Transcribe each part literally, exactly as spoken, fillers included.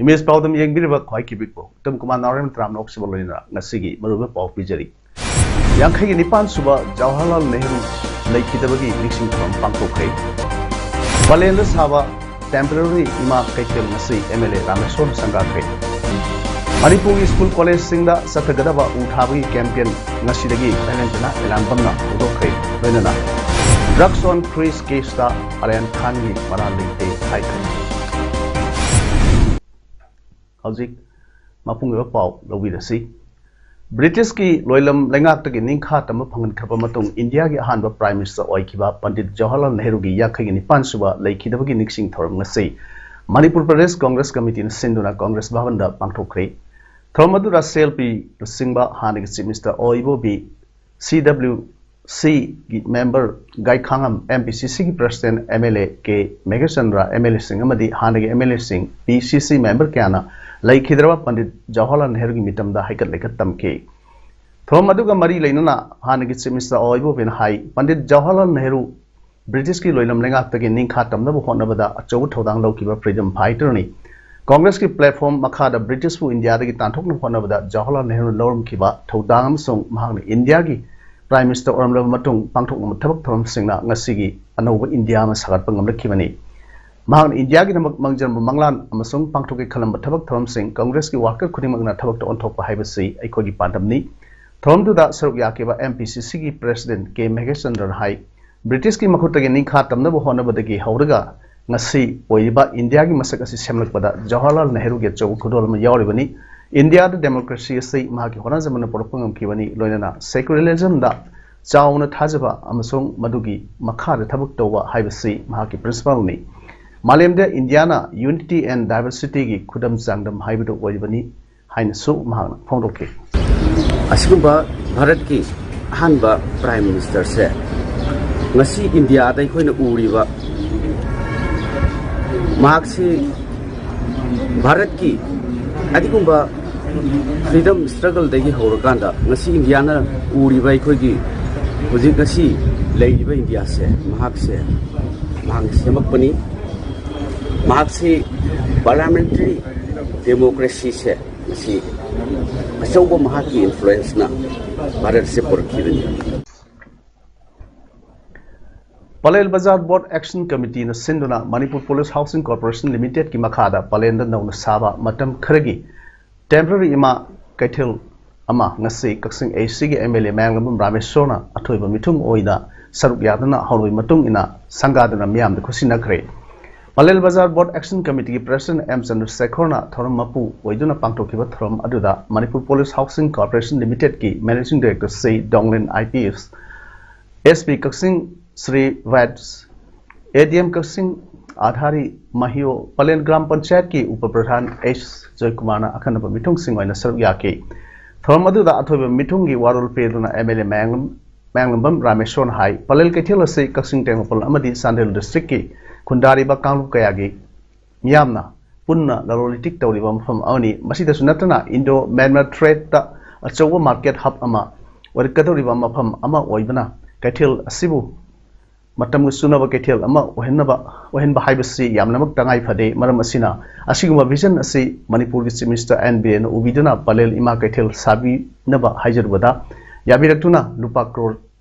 Image ꯄꯥꯎꯗꯝ ꯌꯦꯡꯕꯤꯔꯤꯕ ꯈ꯭ꯋꯥꯏ ꯀꯤꯕꯤꯛꯄꯨ item Kumar ꯅꯥꯎꯔꯦꯝ ꯇꯔꯥꯝꯅ ꯑꯣꯛꯁꯤꯕ ꯂꯣꯏꯅꯅ ꯉꯁꯤꯒꯤ ꯃꯔꯨꯑꯣꯏꯕ ꯄꯥꯎ ꯄꯤꯖꯔꯤ꯫ ꯌꯥꯡꯈꯩꯒꯤ ꯅꯤꯄꯥꯟ ꯁꯨꯕ ꯖꯋꯥꯍꯔꯂꯥꯜ ꯅꯦꯍꯔꯨ ꯂꯩꯈꯤꯗꯕꯒꯤ ꯅꯤꯡꯁꯤꯡ ꯊꯧꯔꯝ ꯄꯥꯡꯊꯣꯛꯈ꯭ꯔꯦ꯫ ꯄꯂꯦꯟꯗ ꯁꯥꯕ temporary ꯏꯃꯥ ꯀꯩꯊꯦꯜ ꯉꯁꯤ ꯑꯦꯝ ꯑꯦꯜ ꯑꯦ ꯔꯥꯃꯦꯁꯣꯔꯅ ꯁꯪꯒꯥꯈ꯭ꯔꯦ꯫ ꯃꯅꯤꯄꯨꯔꯒꯤ ꯁ꯭ꯀꯨꯜ ꯀꯣꯂꯦꯖꯁꯤꯡꯗ ꯆꯠꯊꯒꯗꯕ ꯎ ꯊꯥꯕꯒꯤ ꯀꯦꯝꯄꯦꯟ ꯉꯁꯤꯗꯒꯤ ꯚꯦꯂꯦꯟꯇꯤꯅꯥ ꯑꯦꯂꯥꯝꯕꯝꯅ ꯍꯧꯗꯣꯛꯈ꯭ꯔꯦ꯫ ꯂꯣꯏꯅꯅ drugs on cruise caseꯇ ꯑꯔꯌꯥꯟ ꯈꯥꯟꯒꯤ ꯃꯔꯥꯜ ꯂꯩꯇꯦ ꯍꯥꯏꯈ꯭ꯔꯦ꯫ ꯍꯧꯖꯤꯛ ꯃꯄꯨꯡ ꯑꯣꯏꯕ ꯄꯥꯎ ꯂꯧꯕꯤꯔꯁꯤ꯫ ꯕ꯭ꯔꯤꯇꯤꯁꯀꯤ ꯂꯣꯏꯂꯝ ꯂꯩꯉꯥꯛꯇꯒꯤ ꯅꯤꯡꯈꯥ ꯇꯝꯕ ꯐꯪꯍꯟꯈ꯭ꯔꯕ ꯃꯇꯨꯡ ꯏꯟꯗꯤꯌꯥꯒꯤ ꯑꯍꯥꯟꯕ Prime Minister ꯑꯣꯏꯈꯤꯕ ꯄꯟꯗꯤꯠ ꯖꯋꯥꯍꯔꯂꯥꯜ ꯅꯦꯍꯔꯨꯒꯤ ꯌꯥꯡꯈꯩꯒꯤ ꯅꯤꯄꯥꯟ ꯁꯨꯕ ꯂꯩꯈꯤꯗꯕꯒꯤ ꯅꯤꯡꯁꯤꯡ ꯊꯧꯔꯝ ꯉꯁꯤ ꯃꯅꯤꯄꯨꯔ ꯄ꯭ꯔꯗꯦꯁ ꯀꯣꯡꯒ꯭ꯔꯦꯁ ꯀꯃꯤꯇꯤꯅ ꯁꯤꯟꯗꯨꯅ ꯀꯣꯡꯒ꯭ꯔꯦꯁ ꯚꯕꯟꯗ ꯄꯥꯡꯊꯣꯛꯈ꯭ꯔꯦ꯫ ꯊꯧꯔꯝ ꯑꯗꯨꯗ ꯁꯤ ꯑꯦꯜ ꯄꯤ ꯂꯨꯆꯤꯡꯕ ꯍꯥꯟꯅꯒꯤ Chief Minister ꯑꯣ ꯏꯕꯣꯕꯤ, ꯁꯤ ꯗꯕ꯭ꯂꯤꯎ ꯁꯤꯒꯤ member ꯒꯥꯏꯈꯥꯉꯝ, ꯑꯦꯝ ꯄꯤ ꯁꯤ ꯁꯤꯒꯤ President M L A K Meghachandra, M L ꯑꯦꯁꯤꯡ ꯑꯃꯗꯤ ꯍꯥꯟꯅꯒꯤ ꯑꯦꯝ ꯑꯦꯜ ꯑꯦꯁꯤꯡ, ꯄꯤ ꯁꯤ ꯁꯤ member ꯀꯌꯥꯅ ꯂꯩꯈꯤꯗ꯭ꯔꯕ ꯄꯟꯗꯤꯠ ꯖꯋꯥꯍꯔꯂꯥꯜ ꯅꯦꯍꯔꯨꯒꯤ ꯃꯤꯇꯝꯗ ꯍꯩꯀꯠ ꯂꯩꯀꯠ ꯇꯝꯈꯤ꯫ ꯊꯧꯔꯝ ꯑꯗꯨꯒ ꯃꯔꯤ ꯂꯩꯅꯅ ꯍꯥꯟꯅꯒꯤ Chief Minister ꯑꯣ ꯏꯕꯣꯕꯤꯅ ꯍꯥꯏ, ꯄꯟꯗꯤꯠ ꯖꯋꯥꯍꯔꯂꯥꯜ ꯅꯦꯍꯔꯨ ꯕ꯭ꯔꯤꯇꯤꯁꯀꯤ ꯂꯣꯏꯂꯝ ꯂꯩꯉꯥꯛꯇꯒꯤ ꯅꯤꯡꯈꯥ ꯇꯝꯅꯕ ꯍꯣꯠꯅꯕꯗ ꯑꯆꯧꯕ ꯊꯧꯗꯥꯡ ꯂꯧꯈꯤꯕ freedom fighterꯅꯤ꯫ ꯀꯣꯡꯒ꯭ꯔꯦꯁꯀꯤ platform ꯃꯈꯥꯗ ꯕ꯭ꯔꯤꯇꯤꯁꯄꯨ ꯏꯟꯗꯤꯌꯥꯗꯒꯤ ꯇꯥꯟꯊꯣꯛꯅꯕ ꯍꯣꯠꯅꯕꯗ ꯖꯋꯥꯍꯔꯂꯥꯜ ꯅꯦꯍꯔꯨꯅ ꯂꯧꯔꯝꯈꯤꯕ ꯊꯧꯗꯥꯡ ꯑꯃꯁꯨꯡ ꯃꯍꯥꯛꯅ ꯏꯟꯗꯤꯌꯥꯒꯤ Prime Minister ꯑꯣꯏꯔꯝꯂꯕ ꯃꯇꯨꯡ ꯄꯥꯡꯊꯣꯛꯂꯝꯕ ꯊꯕꯛ ꯊꯧꯔꯝꯁꯤꯡꯅ ꯉꯁꯤꯒꯤ ꯑꯅꯧꯕ ꯏꯟꯗꯤꯌꯥ ꯑꯃ ꯁꯥꯒꯠꯄ ꯉꯝꯂꯛꯈꯤꯕꯅꯤ꯫ ꯃꯍꯥꯛꯅ ꯏꯟꯗꯤꯌꯥꯒꯤꯗꯃꯛ ꯃꯥꯡꯖꯔꯝꯕ ꯃꯪꯂꯥꯟ ꯑꯃꯁꯨꯡ ꯄꯥꯡꯊꯣꯛꯀꯦ ꯈꯜꯂꯝꯕ ꯊꯕꯛ ꯊꯧꯔꯝꯁꯤꯡ ꯀꯣꯡꯒ꯭ꯔꯦꯁꯀꯤ worker ꯈꯨꯗꯤꯡꯃꯛꯅ ꯊꯕꯛꯇ ꯑꯣꯟꯊꯣꯛꯄ ꯍꯥꯏꯕꯁꯤ ꯑꯩꯈꯣꯏꯒꯤ ꯄꯥꯟꯗꯝꯅꯤ꯫ ꯊꯧꯔꯝꯗꯨꯗ ꯁꯔꯨꯛ ꯌꯥꯈꯤꯕ ꯑꯦꯝ ꯄꯤ ꯁꯤ ꯁꯤꯒꯤ President ꯀꯦ ꯃꯦꯘꯆꯟꯗ꯭ꯔꯅ ꯍꯥꯏ, ꯕ꯭ꯔꯤꯇꯤꯁꯀꯤ ꯃꯈꯨꯠꯇꯒꯤ ꯅꯤꯡꯈꯥ ꯇꯝꯅꯕ ꯍꯣꯠꯅꯕꯗꯒꯤ ꯍꯧꯔꯒ ꯉꯁꯤ ꯑꯣꯏꯔꯤꯕ ꯏꯟꯗꯤꯌꯥꯒꯤ ꯃꯁꯛ ꯑꯁꯤ ꯁꯦꯝꯂꯛꯄꯗ ꯖꯋꯥꯍꯔꯂꯥꯜ ꯅꯦꯍꯔꯨꯒꯤ ꯑꯆꯧꯕ ꯈꯨꯗꯣꯜ ꯑꯃ ꯌꯥꯎꯔꯤꯕꯅꯤ꯫ ꯏꯟꯗꯤꯌꯥꯗ democracy ꯑꯁꯤ ꯃꯍꯥꯛꯀꯤ ꯍꯣꯠꯅꯖꯃꯟꯅ ꯄꯨꯔꯛꯄ ꯉꯝꯈꯤꯕꯅꯤ, ꯂꯣꯏꯅꯅ secularismꯗ ꯆꯥꯎꯅ ꯊꯥꯖꯕ ꯑꯃꯁꯨꯡ ꯃꯗꯨꯒꯤ ꯃꯈꯥꯗ ꯊꯕꯛ ꯇꯧꯕ ꯍꯥꯏꯕꯁꯤ ꯃꯍꯥꯛꯀꯤ principleꯅꯤ꯫ ꯃꯥꯂꯦꯝꯗ ꯏꯟꯗꯤꯌꯥꯅ unity and diversityꯒꯤ ꯈꯨꯗꯝ ꯆꯥꯡꯗꯝ ꯍꯥꯏꯕꯗꯨ ꯑꯣꯏꯔꯤꯕꯅꯤ ꯍꯥꯏꯅꯁꯨ ꯃꯍꯥꯛꯅ ꯐꯣꯡꯗꯣꯛꯈꯤ꯫ ꯑꯁꯤꯒꯨꯝꯕ ꯚꯥꯔꯠꯀꯤ ꯑꯍꯥꯟꯕ Prime Ministerꯁꯦ ꯉꯁꯤ ꯏꯟꯗꯤꯌꯥꯗ ꯑꯩꯈꯣꯏꯅ ꯎꯔꯤꯕ ꯃꯍꯥꯛꯁꯤ ꯚꯥꯔꯠꯀꯤ ꯑꯗꯨꯒꯨꯝꯕ freedom struggleꯗꯒꯤ ꯍꯧꯔꯀꯥꯟꯗ ꯉꯁꯤ ꯏꯟꯗꯤꯌꯥꯅ ꯎꯔꯤꯕ ꯑꯩꯈꯣꯏꯒꯤ ꯍꯧꯖꯤꯛ ꯉꯁꯤ ꯂꯩꯔꯤꯕ ꯏꯟꯗꯤꯌꯥꯁꯦ ꯃꯍꯥꯛꯁꯦ ꯃꯍꯥꯛꯅ ꯁꯦꯝꯃꯛꯄꯅꯤ꯫ ꯃꯍꯥꯛꯁꯤ parliamentary democracyꯁꯦ ꯃꯁꯤ ꯑꯆꯧꯕ ꯃꯍꯥꯛꯀꯤ influenceꯅ ꯚꯥꯔꯠꯁꯦ ꯄꯨꯔꯛꯈꯤꯕꯅꯤ꯫ ꯄꯂꯦꯜ ꯕꯖꯥꯔ ꯕꯣꯠ ꯑꯦꯛꯁꯟ ꯀꯃꯤꯇꯤꯅ ꯁꯤꯟꯗꯨꯅ ꯃꯅꯤꯄꯨꯔ ꯄꯨꯂꯤꯁ ꯍꯥꯎꯁꯤꯡ ꯀꯣꯔꯄꯣꯔꯦꯁꯟ ꯂꯤꯃꯤꯇꯦꯗꯀꯤ ꯃꯈꯥꯗ ꯄꯂꯦꯟꯗ ꯅꯧꯅ ꯁꯥꯕ ꯃꯇꯝ ꯈꯔꯒꯤ temporary ꯏꯃꯥ ꯀꯩꯊꯦꯜ ꯑꯃ ꯉꯁꯤ ꯀꯛꯆꯤꯡ ACꯒꯤ MLA ꯃꯌꯥꯡꯂꯝꯕꯝ ꯔꯥꯃꯦꯁꯣꯔꯅ ꯑꯊꯣꯏꯕ ꯃꯤꯊꯨꯡ ꯑꯣꯏꯅ ꯁꯔꯨꯛ ꯌꯥꯗꯨꯅ ꯍꯧꯔꯕꯒꯤ ꯃꯇꯨꯡ ꯏꯟꯅ ꯁꯪꯒꯥꯗꯨꯅ ꯃꯤꯌꯥꯝꯗ ꯈꯨꯠꯁꯤꯟꯅꯈ꯭ꯔꯦ꯫ ꯄꯂꯦꯜ ꯕꯖꯥꯔ ꯕꯣꯠ ꯑꯦꯛꯁꯟ ꯀꯃꯤꯇꯤꯒꯤ president M ꯆꯟꯗ꯭ꯔꯁꯦꯈꯔꯅ ꯊꯧꯔꯝ ꯃꯄꯨ ꯑꯣꯏꯗꯨꯅ ꯄꯥꯡꯊꯣꯛꯈꯤꯕ ꯊꯧꯔꯝ ꯑꯗꯨꯗ ꯃꯅꯤꯄꯨꯔ ꯄꯨꯂꯤꯁ ꯍꯥꯎꯁꯤꯡ ꯀꯣꯔꯄꯣꯔꯦꯁꯟ ꯂꯤꯃꯤꯇꯦꯗꯀꯤ managing director Shri Donglin IPS, SP ꯀꯛꯆꯤꯡ ꯁ꯭ꯔꯤ ꯋꯦꯠꯁ, ADM ꯀꯛꯆꯤꯡ ꯑꯥꯙꯥꯔꯤ ꯃꯍꯤꯌꯣ, ꯄꯂꯦꯟ ꯒ꯭ꯔꯥꯝ ꯄꯟꯆꯥꯌꯠꯀꯤ ꯎꯄ ꯄ꯭ꯔꯙꯥꯟ ꯑꯦꯁ ꯖꯣꯏꯀꯨꯃꯥꯔꯅ ꯑꯈꯟꯅꯕ ꯃꯤꯊꯨꯡꯁꯤꯡ ꯑꯣꯏꯅ ꯁꯔꯨꯛ ꯌꯥꯈꯤ꯫ ꯊꯧꯔꯝ ꯑꯗꯨꯗ ꯑꯊꯣꯏꯕ ꯃꯤꯊꯨꯡꯒꯤ ꯋꯥꯔꯣꯜ ꯄꯤꯗꯨꯅ MLA ꯃꯌꯥꯡꯂꯝ-, ꯃꯌꯥꯡꯂꯝꯕꯝ ꯔꯥꯃꯦꯁꯣꯔꯅ ꯍꯥꯏ, ꯄꯂꯦꯜ ꯀꯩꯊꯦꯜ ꯑꯁꯤ ꯀꯛꯆꯤꯡ ꯇꯦꯡꯅꯧꯄꯜ ꯑꯃꯗꯤ ꯆꯥꯟꯗꯦꯜ districtꯀꯤ ꯈꯨꯟꯗꯥꯔꯤꯕ ꯀꯥꯡꯂꯨꯞ ꯀꯌꯥꯒꯤ ꯃꯤꯌꯥꯝꯅ ꯄꯨꯟꯅ ꯂꯂꯣꯟ ꯏꯇꯤꯛ ꯇꯧꯔꯤꯕ ꯃꯐꯝ ꯑꯃꯅꯤ꯫ ꯃꯁꯤꯗꯁꯨ ꯅꯠꯇꯅ Indo Myanmar tradeꯇ ꯑꯆꯧꯕ market hub ꯑꯃ ꯑꯣꯏꯔꯛꯀꯗꯧꯔꯤꯕ ꯃꯐꯝ ꯑꯃ ꯑꯣꯏꯕꯅ ꯀꯩꯊꯦꯜ ꯑꯁꯤꯕꯨ ꯃꯇꯝꯒ ꯆꯨꯅꯕ ꯀꯩꯊꯦꯜ ꯑꯃ ꯑꯣꯏꯍꯟꯅꯕ, ꯑꯣꯏꯍꯟꯕ ꯍꯥꯏꯕꯁꯤ ꯌꯥꯝꯅꯃꯛ ꯇꯉꯥꯏ ꯐꯗꯦ꯫ ꯃꯔꯝ ꯑꯁꯤꯅ ꯑꯁꯤꯒꯨꯝꯕ vision ꯑꯁꯤ ꯃꯅꯤꯄꯨꯔꯒꯤ Chief Minister N ꯕꯤꯔꯦꯟꯅ ꯎꯕꯤꯗꯨꯅ ꯄꯂꯦꯜ ꯏꯃꯥ ꯀꯩꯊꯦꯜ ꯁꯥꯕꯤꯅꯕ ꯍꯥꯏꯖꯔꯨꯕꯗ ꯌꯥꯕꯤꯔꯛꯇꯨꯅ ꯂꯨꯄꯥ ꯀ꯭ꯔꯣꯔ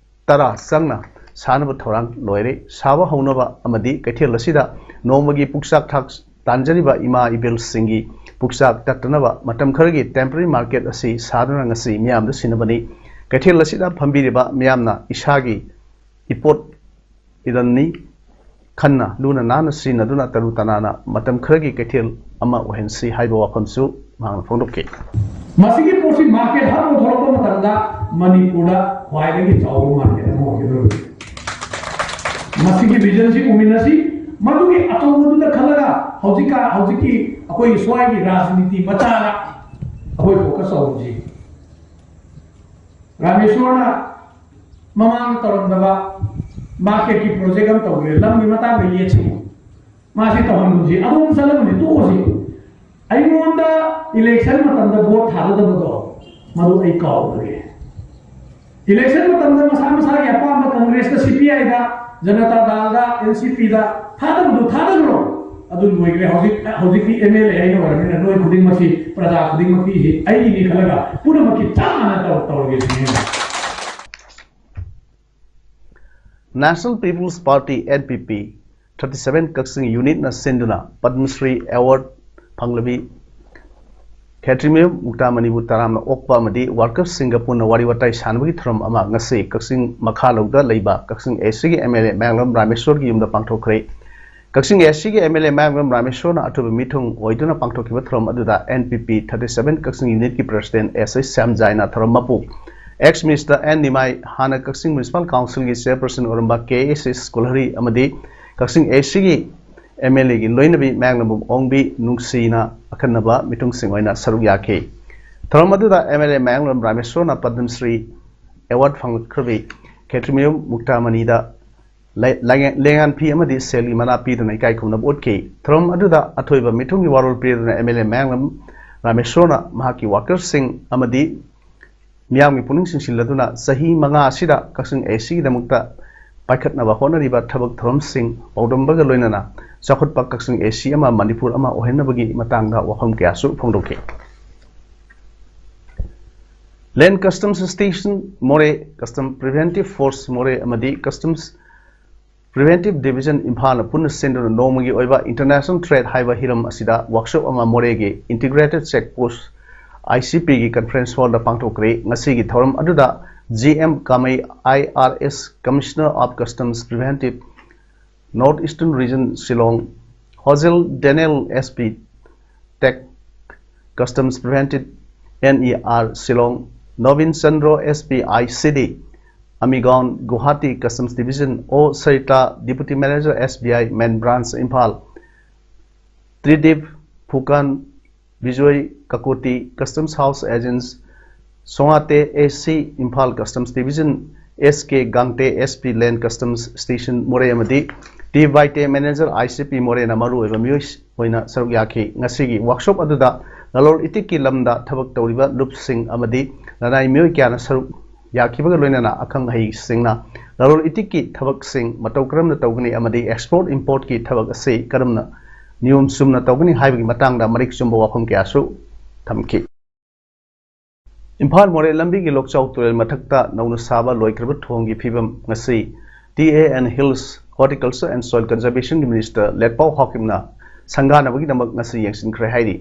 ꯇꯔꯥ ꯆꯪꯅ ꯁꯥꯅꯕ ꯊꯧꯔꯥꯡ ꯂꯣꯏꯔꯦ꯫ ꯁꯥꯕ ꯍꯧꯅꯕ ꯑꯃꯗꯤ ꯀꯩꯊꯦꯜ ꯑꯁꯤꯗ ꯅꯣꯡꯃꯒꯤ ꯄꯨꯛꯆꯥꯛ ꯊꯥꯛ ꯇꯥꯟꯖꯔꯤꯕ ꯏꯃꯥ ꯏꯕꯦꯜꯁꯤꯡꯒꯤ ꯄꯨꯛꯆꯥꯛ ꯇꯠꯇꯅꯕ ꯃꯇꯝ ꯈꯔꯒꯤ temporary market ꯑꯁꯤ ꯁꯥꯗꯨꯅ ꯉꯁꯤ ꯃꯤꯌꯥꯝꯗ ꯁꯤꯟꯅꯕꯅꯤ꯫ ꯀꯩꯊꯦꯜ ꯑꯁꯤꯗ ꯐꯝꯕꯤꯔꯤꯕ ꯃꯤꯌꯥꯝꯅ ꯏꯁꯥꯒꯤ ꯏꯄꯣꯠ ꯏꯔꯟꯅꯤ ꯈꯟꯅ ꯂꯨꯅ ꯅꯥꯟꯅ ꯁꯤꯖꯤꯟꯅꯗꯨꯅ ꯇꯔꯨ ꯇꯅꯥꯟꯅ ꯃꯇꯝ ꯈꯔꯒꯤ ꯀꯩꯊꯦꯜ ꯑꯃ ꯑꯣꯏꯍꯟꯁꯤ ꯍꯥꯏꯕ ꯋꯥꯐꯝꯁꯨ ꯃꯍꯥꯛꯅ ꯐꯣꯡꯗꯣꯛꯈꯤ꯫ ꯃꯁꯤꯒꯤ ꯄꯣꯠꯁꯤ market hub ꯑꯣꯟꯊꯣꯔꯛꯄ ꯃꯇꯝꯗ ꯃꯅꯤꯄꯨꯔꯗ ꯈ꯭ꯋꯥꯏꯗꯒꯤ ꯆꯥꯎꯕ market ꯑꯃ ꯑꯣꯏꯒꯗꯧꯔꯤꯕꯅꯤ꯫ ꯃꯁꯤꯒꯤ visionꯁꯤ ꯎꯃꯤꯟꯅꯁꯤ꯫ ꯃꯗꯨꯒꯤ ꯑꯆꯧꯕꯗꯨꯗ ꯈꯜꯂꯒ ꯍꯧꯖꯤꯛꯀ ꯍꯧꯖꯤꯛꯀꯤ ꯑꯩꯈꯣꯏꯒꯤ ꯁ꯭ꯋꯥꯏꯒꯤ ꯔꯥꯖꯅꯤꯇꯤ ꯃꯆꯥꯗ ꯑꯩꯈꯣꯏ ꯐꯣꯀꯁ ꯇꯧꯍꯧꯁꯤ꯫ ꯔꯥꯃꯦꯁꯣꯔꯅ ꯃꯃꯥꯡꯗ ꯇꯧꯔꯝꯗꯕ ꯃꯥꯔꯀꯦꯠꯀꯤ ꯄ꯭ꯔꯣꯖꯦꯛ ꯑꯃ ꯇꯧꯈ꯭ꯔꯦ, ꯂꯝꯒꯤ ꯃꯇꯥꯡꯗ ꯌꯦꯠꯁꯤ꯫ ꯃꯥꯁꯤ ꯇꯧꯍꯟꯒꯨꯝꯁꯤ, ꯑꯗꯣꯝ ꯆꯠꯂꯒꯨꯝꯁꯤ, ꯇꯣꯛꯑꯁꯤ꯫ ꯑꯩꯉꯣꯟꯗ ꯏꯂꯦꯛꯁꯟ ꯃꯇꯝꯗ ꯚꯣꯠ ꯊꯥꯗꯗꯕꯗꯣ, ꯃꯗꯨ ꯑꯩ ꯀꯥꯎꯈ꯭ꯔꯦ꯫ ꯏꯂꯦꯛꯁꯟ ꯃꯇꯝꯗ ꯃꯁꯥ ꯃꯁꯥꯒꯤ ꯑꯄꯥꯝꯕ ꯀꯪꯒ꯭ꯔꯦꯁꯇ, ꯁꯤ ꯄꯤ ꯑꯥꯏꯗ, ꯖꯅꯇꯥ ꯗꯜꯗ, ꯑꯦꯟ ꯁꯤ ꯄꯤꯗ ꯊꯥꯗꯕꯗꯨ ꯊꯥꯗꯈ꯭ꯔꯣ꯫ ꯑꯗꯨ ꯂꯣꯏꯈ꯭ꯔꯦ꯫ ꯍꯧꯖꯤꯛ, ꯍꯧꯖꯤꯛꯇꯤ ꯑꯦꯝ ꯑꯦꯜ ꯑꯦ ꯑꯩꯅ ꯑꯣꯏꯔꯕꯅꯤꯅ ꯅꯣꯏ ꯈꯨꯗꯤꯡꯃꯛꯁꯤ, ꯄ꯭ꯔꯖꯥ ꯈꯨꯗꯤꯡꯃꯛꯀꯤ ꯑꯩꯒꯤꯅꯤ ꯈꯜꯂꯒ ꯄꯨꯝꯅꯃꯛꯀꯤ ꯆꯞ ꯃꯥꯟꯅ ꯇꯧ-, ꯇꯧꯔꯒꯦ ꯁꯤꯅꯤ꯫ National People's Party, N P P, thirty seven ꯀꯛꯆꯤꯡ ꯌꯨꯅꯤꯠꯅ ꯁꯤꯟꯗꯨꯅ ꯄꯗꯃ ꯁ꯭ꯔꯤ ꯑꯦꯋꯥꯔꯗ ꯐꯪꯂꯕꯤ ꯈꯦꯇ꯭ꯔꯤꯃꯌꯨꯝ ꯃꯨꯛꯇꯥꯃꯅꯤꯕꯨ ꯇꯔꯥꯝꯅ ꯑꯣꯛꯄ ꯑꯃꯗꯤ ꯋꯥꯔꯀꯔꯁꯤꯡꯒ ꯄꯨꯟꯅ ꯋꯥꯔꯤ ꯋꯥꯇꯥꯏ ꯁꯥꯟꯅꯕꯒꯤ ꯊꯧꯔꯝ ꯑꯃ ꯉꯁꯤ ꯀꯛꯆꯤꯡ ꯃꯈꯥꯂꯧꯗ ꯂꯩꯕ ꯀꯛꯆꯤꯡ ꯑꯦꯁꯤꯒꯤ ꯑꯦꯝ ꯑꯦꯜ ꯑꯦ ꯃꯌꯥꯡꯂꯝ ꯔꯥꯃꯦꯁꯣꯔꯒꯤ ꯌꯨꯝꯗ ꯄꯥꯡꯊꯣꯛꯈ꯭ꯔꯦ꯫ ꯀꯛꯆꯤꯡ ꯑꯦꯁꯤꯒꯤ ꯑꯦꯝ ꯑꯦꯜ ꯑꯦ ꯃꯌꯥꯡꯂꯝ ꯔꯥꯃꯦꯁꯣꯔꯅ ꯑꯊꯣꯏꯕ ꯃꯤꯊꯨꯡ ꯑꯣꯏꯗꯨꯅ ꯄꯥꯡꯊꯣꯛꯈꯤꯕ ꯊꯧꯔꯝ ꯑꯗꯨꯗ N P P thirty seven ꯀꯛꯆꯤꯡ ꯌꯨꯅꯤꯠꯀꯤ ꯄ꯭ꯔꯁꯤꯗꯦꯟ ꯑꯦꯁ ꯑꯩꯆ ꯁ꯭ꯌꯥꯝꯖꯥꯏꯅ ꯊꯧꯔꯝ ꯃꯄꯨ, ꯑꯦꯛꯁ ꯃꯤꯅꯤꯁꯇꯔ ꯑꯦꯟ ꯅꯤꯃꯥꯏ, ꯍꯥꯟꯅ ꯀꯛꯆꯤꯡ ꯃ꯭ꯌꯨꯅꯤꯁꯤꯄꯥꯜ ꯀꯥꯎꯟꯁꯤꯜꯒꯤ ꯆꯦꯌꯔꯄꯔꯁꯟ ꯑꯣꯏꯔꯝꯕ ꯀꯦ ꯑꯦꯁ ꯁꯤ ꯁ꯭ꯀꯨꯜꯍꯔꯤ ꯑꯃꯗꯤ ꯀꯛꯆꯤꯡ ꯑꯦꯁꯤꯒꯤ ꯑꯦꯝ ꯑꯦꯜ ꯑꯦꯒꯤ ꯂꯣꯏꯅꯕꯤ ꯃꯌꯥꯡꯂꯝꯕꯝ ꯑꯣꯡꯕꯤ ꯅꯨꯡꯁꯤꯅ ꯑꯈꯟꯅꯕ ꯃꯤꯊꯨꯡꯁꯤꯡ ꯑꯣꯏꯅ ꯁꯔꯨꯛ ꯌꯥꯈꯤ꯫ ꯊꯧꯔꯝ ꯑꯗꯨꯗ ꯑꯦꯝ ꯑꯦꯜ ꯑꯦ ꯃꯌꯥꯡꯂꯝ ꯔꯥꯃꯦꯁꯣꯔꯅ ꯄꯗꯃ ꯁ꯭ꯔꯤ ꯑꯦꯋꯥꯔꯗ ꯐꯪꯂꯛꯈ꯭ꯔꯕꯤ ꯈꯦꯇ꯭ꯔꯤꯃꯌꯨꯝ ꯃꯨꯛꯇꯥꯃꯅꯤꯗ ꯂꯩ-, ꯂꯩꯉ-, ꯂꯦꯡꯉꯥꯟ ꯐꯤ ꯑꯃꯗꯤ ꯁꯦꯜꯒꯤ ꯃꯅꯥ ꯄꯤꯗꯨꯅ ꯏꯀꯥꯏ ꯈꯨꯝꯅꯕ ꯎꯠꯈꯤ꯫ ꯊꯧꯔꯝ ꯑꯗꯨꯗ ꯑꯊꯣꯏꯕ ꯃꯤꯊꯨꯡꯒꯤ ꯋꯥꯔꯣꯜ ꯄꯤꯗꯨꯅ ꯑꯦꯝ ꯑꯦꯜ ꯑꯦ ꯃꯌꯥꯡꯂꯝ ꯔꯥꯃꯦꯁꯣꯔꯅ ꯃꯍꯥꯛꯀꯤ ꯋꯥꯔꯀꯔꯁꯤꯡ ꯑꯃꯗꯤ ꯃꯤꯌꯥꯝꯒꯤ ꯄꯨꯛꯅꯤꯡ ꯆꯤꯡꯁꯤꯜꯂꯗꯨꯅ ꯆꯍꯤ ꯃꯉꯥ ꯑꯁꯤꯗ ꯀꯛꯆꯤꯡ ꯑꯦꯁꯤꯒꯤꯗꯃꯛꯇ ꯄꯥꯏꯈꯠꯅꯕ ꯍꯣꯠꯅꯔꯤꯕ ꯊꯕꯛ ꯊꯧꯔꯝꯁꯤꯡ ꯄꯥꯎꯗꯝꯕꯒ ꯂꯣꯏꯅꯅ ꯆꯥꯎꯈꯠꯄ ꯀꯛꯆꯤꯡ ꯑꯦꯁꯤ ꯑꯃ ꯃꯅꯤꯄꯨꯔ ꯑꯃ ꯑꯣꯏꯍꯟꯅꯕꯒꯤ ꯃꯇꯥꯡꯗ ꯋꯥꯐꯝ ꯀꯌꯥꯁꯨ ꯐꯣꯡꯗꯣꯛꯈꯤ꯫ Land Customs Station ꯃꯣꯔꯦ, Custom Preventive Force ꯃꯣꯔꯦ ꯑꯃꯗꯤ Customs Preventive Division ꯏꯝꯐꯥꯜꯅ ꯄꯨꯟꯅ ꯁꯤꯟꯗꯨꯅ ꯅꯣꯡꯃꯒꯤ ꯑꯣꯏꯕ International Trade ꯍꯥꯏꯕ ꯍꯤꯔꯝ ꯑꯁꯤꯗ ꯋꯥꯛꯁꯣꯞ ꯑꯃ ꯃꯣꯔꯦꯒꯤ Integrated Check Post, I C P ꯒꯤ conference hall ꯗ ꯄꯥꯡꯊꯣꯛꯈ꯭ꯔꯦ꯫ ꯉꯁꯤꯒꯤ ꯊꯧꯔꯝ ꯑꯗꯨꯗ G M ꯀꯥꯃꯩ, I R S, Commissioner of Customs Preventive, North Eastern Region, Shillong, Hozil Daniel, S P, Tech Customs Preventive, N E R, Shillong, Nobin Chandro, S P, I C D, ꯑꯃꯤꯒꯥꯎꯟ, Guwahati Customs Division, ꯑꯣ Sarita, Deputy Manager, S B I Main Branch, Imphal, ꯇ꯭ꯔꯤꯗꯤꯞ, ꯐꯨꯀꯥꯟ, Bijoy, ꯀꯀꯣꯇꯤ, Customs House Agents, ꯁꯣꯉꯥꯇꯦ, A C, Imphal Customs Division, S K ꯒꯥꯡꯇꯦ, S P Land Customs Station, Moreh, ꯑꯃꯗꯤ T Baite, Manager, I C P, ꯃꯣꯔꯦꯅ ꯃꯔꯨꯑꯣꯏꯕ ꯃꯤꯑꯣꯏ ꯑꯣꯏꯅ ꯁꯔꯨꯛ ꯌꯥꯈꯤ꯫ ꯉꯁꯤꯒꯤ workshop ꯑꯗꯨꯗ ꯂꯂꯣꯟ ꯏꯇꯤꯛꯀꯤ ꯂꯝꯗ ꯊꯕꯛ ꯇꯧꯔꯤꯕ ꯂꯨꯞꯁꯤꯡ ꯑꯃꯗꯤ ꯂꯅꯥꯏ ꯃꯤꯑꯣꯏ ꯀꯌꯥꯅ ꯁꯔꯨꯛ ꯌꯥꯈꯤꯕꯒ ꯂꯣꯏꯅꯅ ꯑꯈꯪ ꯑꯍꯩꯁꯤꯡꯅ ꯂꯂꯣꯟ ꯏꯇꯤꯛꯀꯤ ꯊꯕꯛꯁꯤꯡ ꯃꯇꯧ ꯀꯔꯝꯅ ꯇꯧꯒꯅꯤ ꯑꯃꯗꯤ export importꯀꯤ ꯊꯕꯛ ꯑꯁꯤ ꯀꯔꯝꯅ ꯅꯤꯌꯣꯝ ꯆꯨꯝꯅ ꯇꯧꯒꯅꯤ ꯍꯥꯏꯕꯒꯤ ꯃꯇꯥꯡꯗ ꯃꯔꯤꯛ ꯆꯨꯝꯕ ꯋꯥꯐꯝ ꯀꯌꯥꯁꯨ ꯊꯝꯈꯤ꯫ ꯏꯝꯐꯥꯜ ꯃꯣꯔꯦ ꯂꯝꯕꯤꯒꯤ ꯂꯣꯛꯆꯥꯎ ꯇꯨꯔꯦꯜ ꯃꯊꯛꯇ ꯅꯧꯅ ꯁꯥꯕ ꯂꯣꯏꯈ꯭ꯔꯕ ꯊꯣꯡꯒꯤ ꯐꯤꯕꯝ ꯉꯁꯤ T A N Hills, Horticulture and Soil Conservationꯒꯤ Minister ꯂꯦꯠꯄꯥꯎ ꯍꯥꯎꯀꯤꯞꯅ ꯁꯪꯒꯥꯅꯕꯒꯤꯗꯃꯛ ꯉꯁꯤ ꯌꯦꯡꯁꯤꯟꯈ꯭ꯔꯦ ꯍꯥꯏꯔꯤ꯫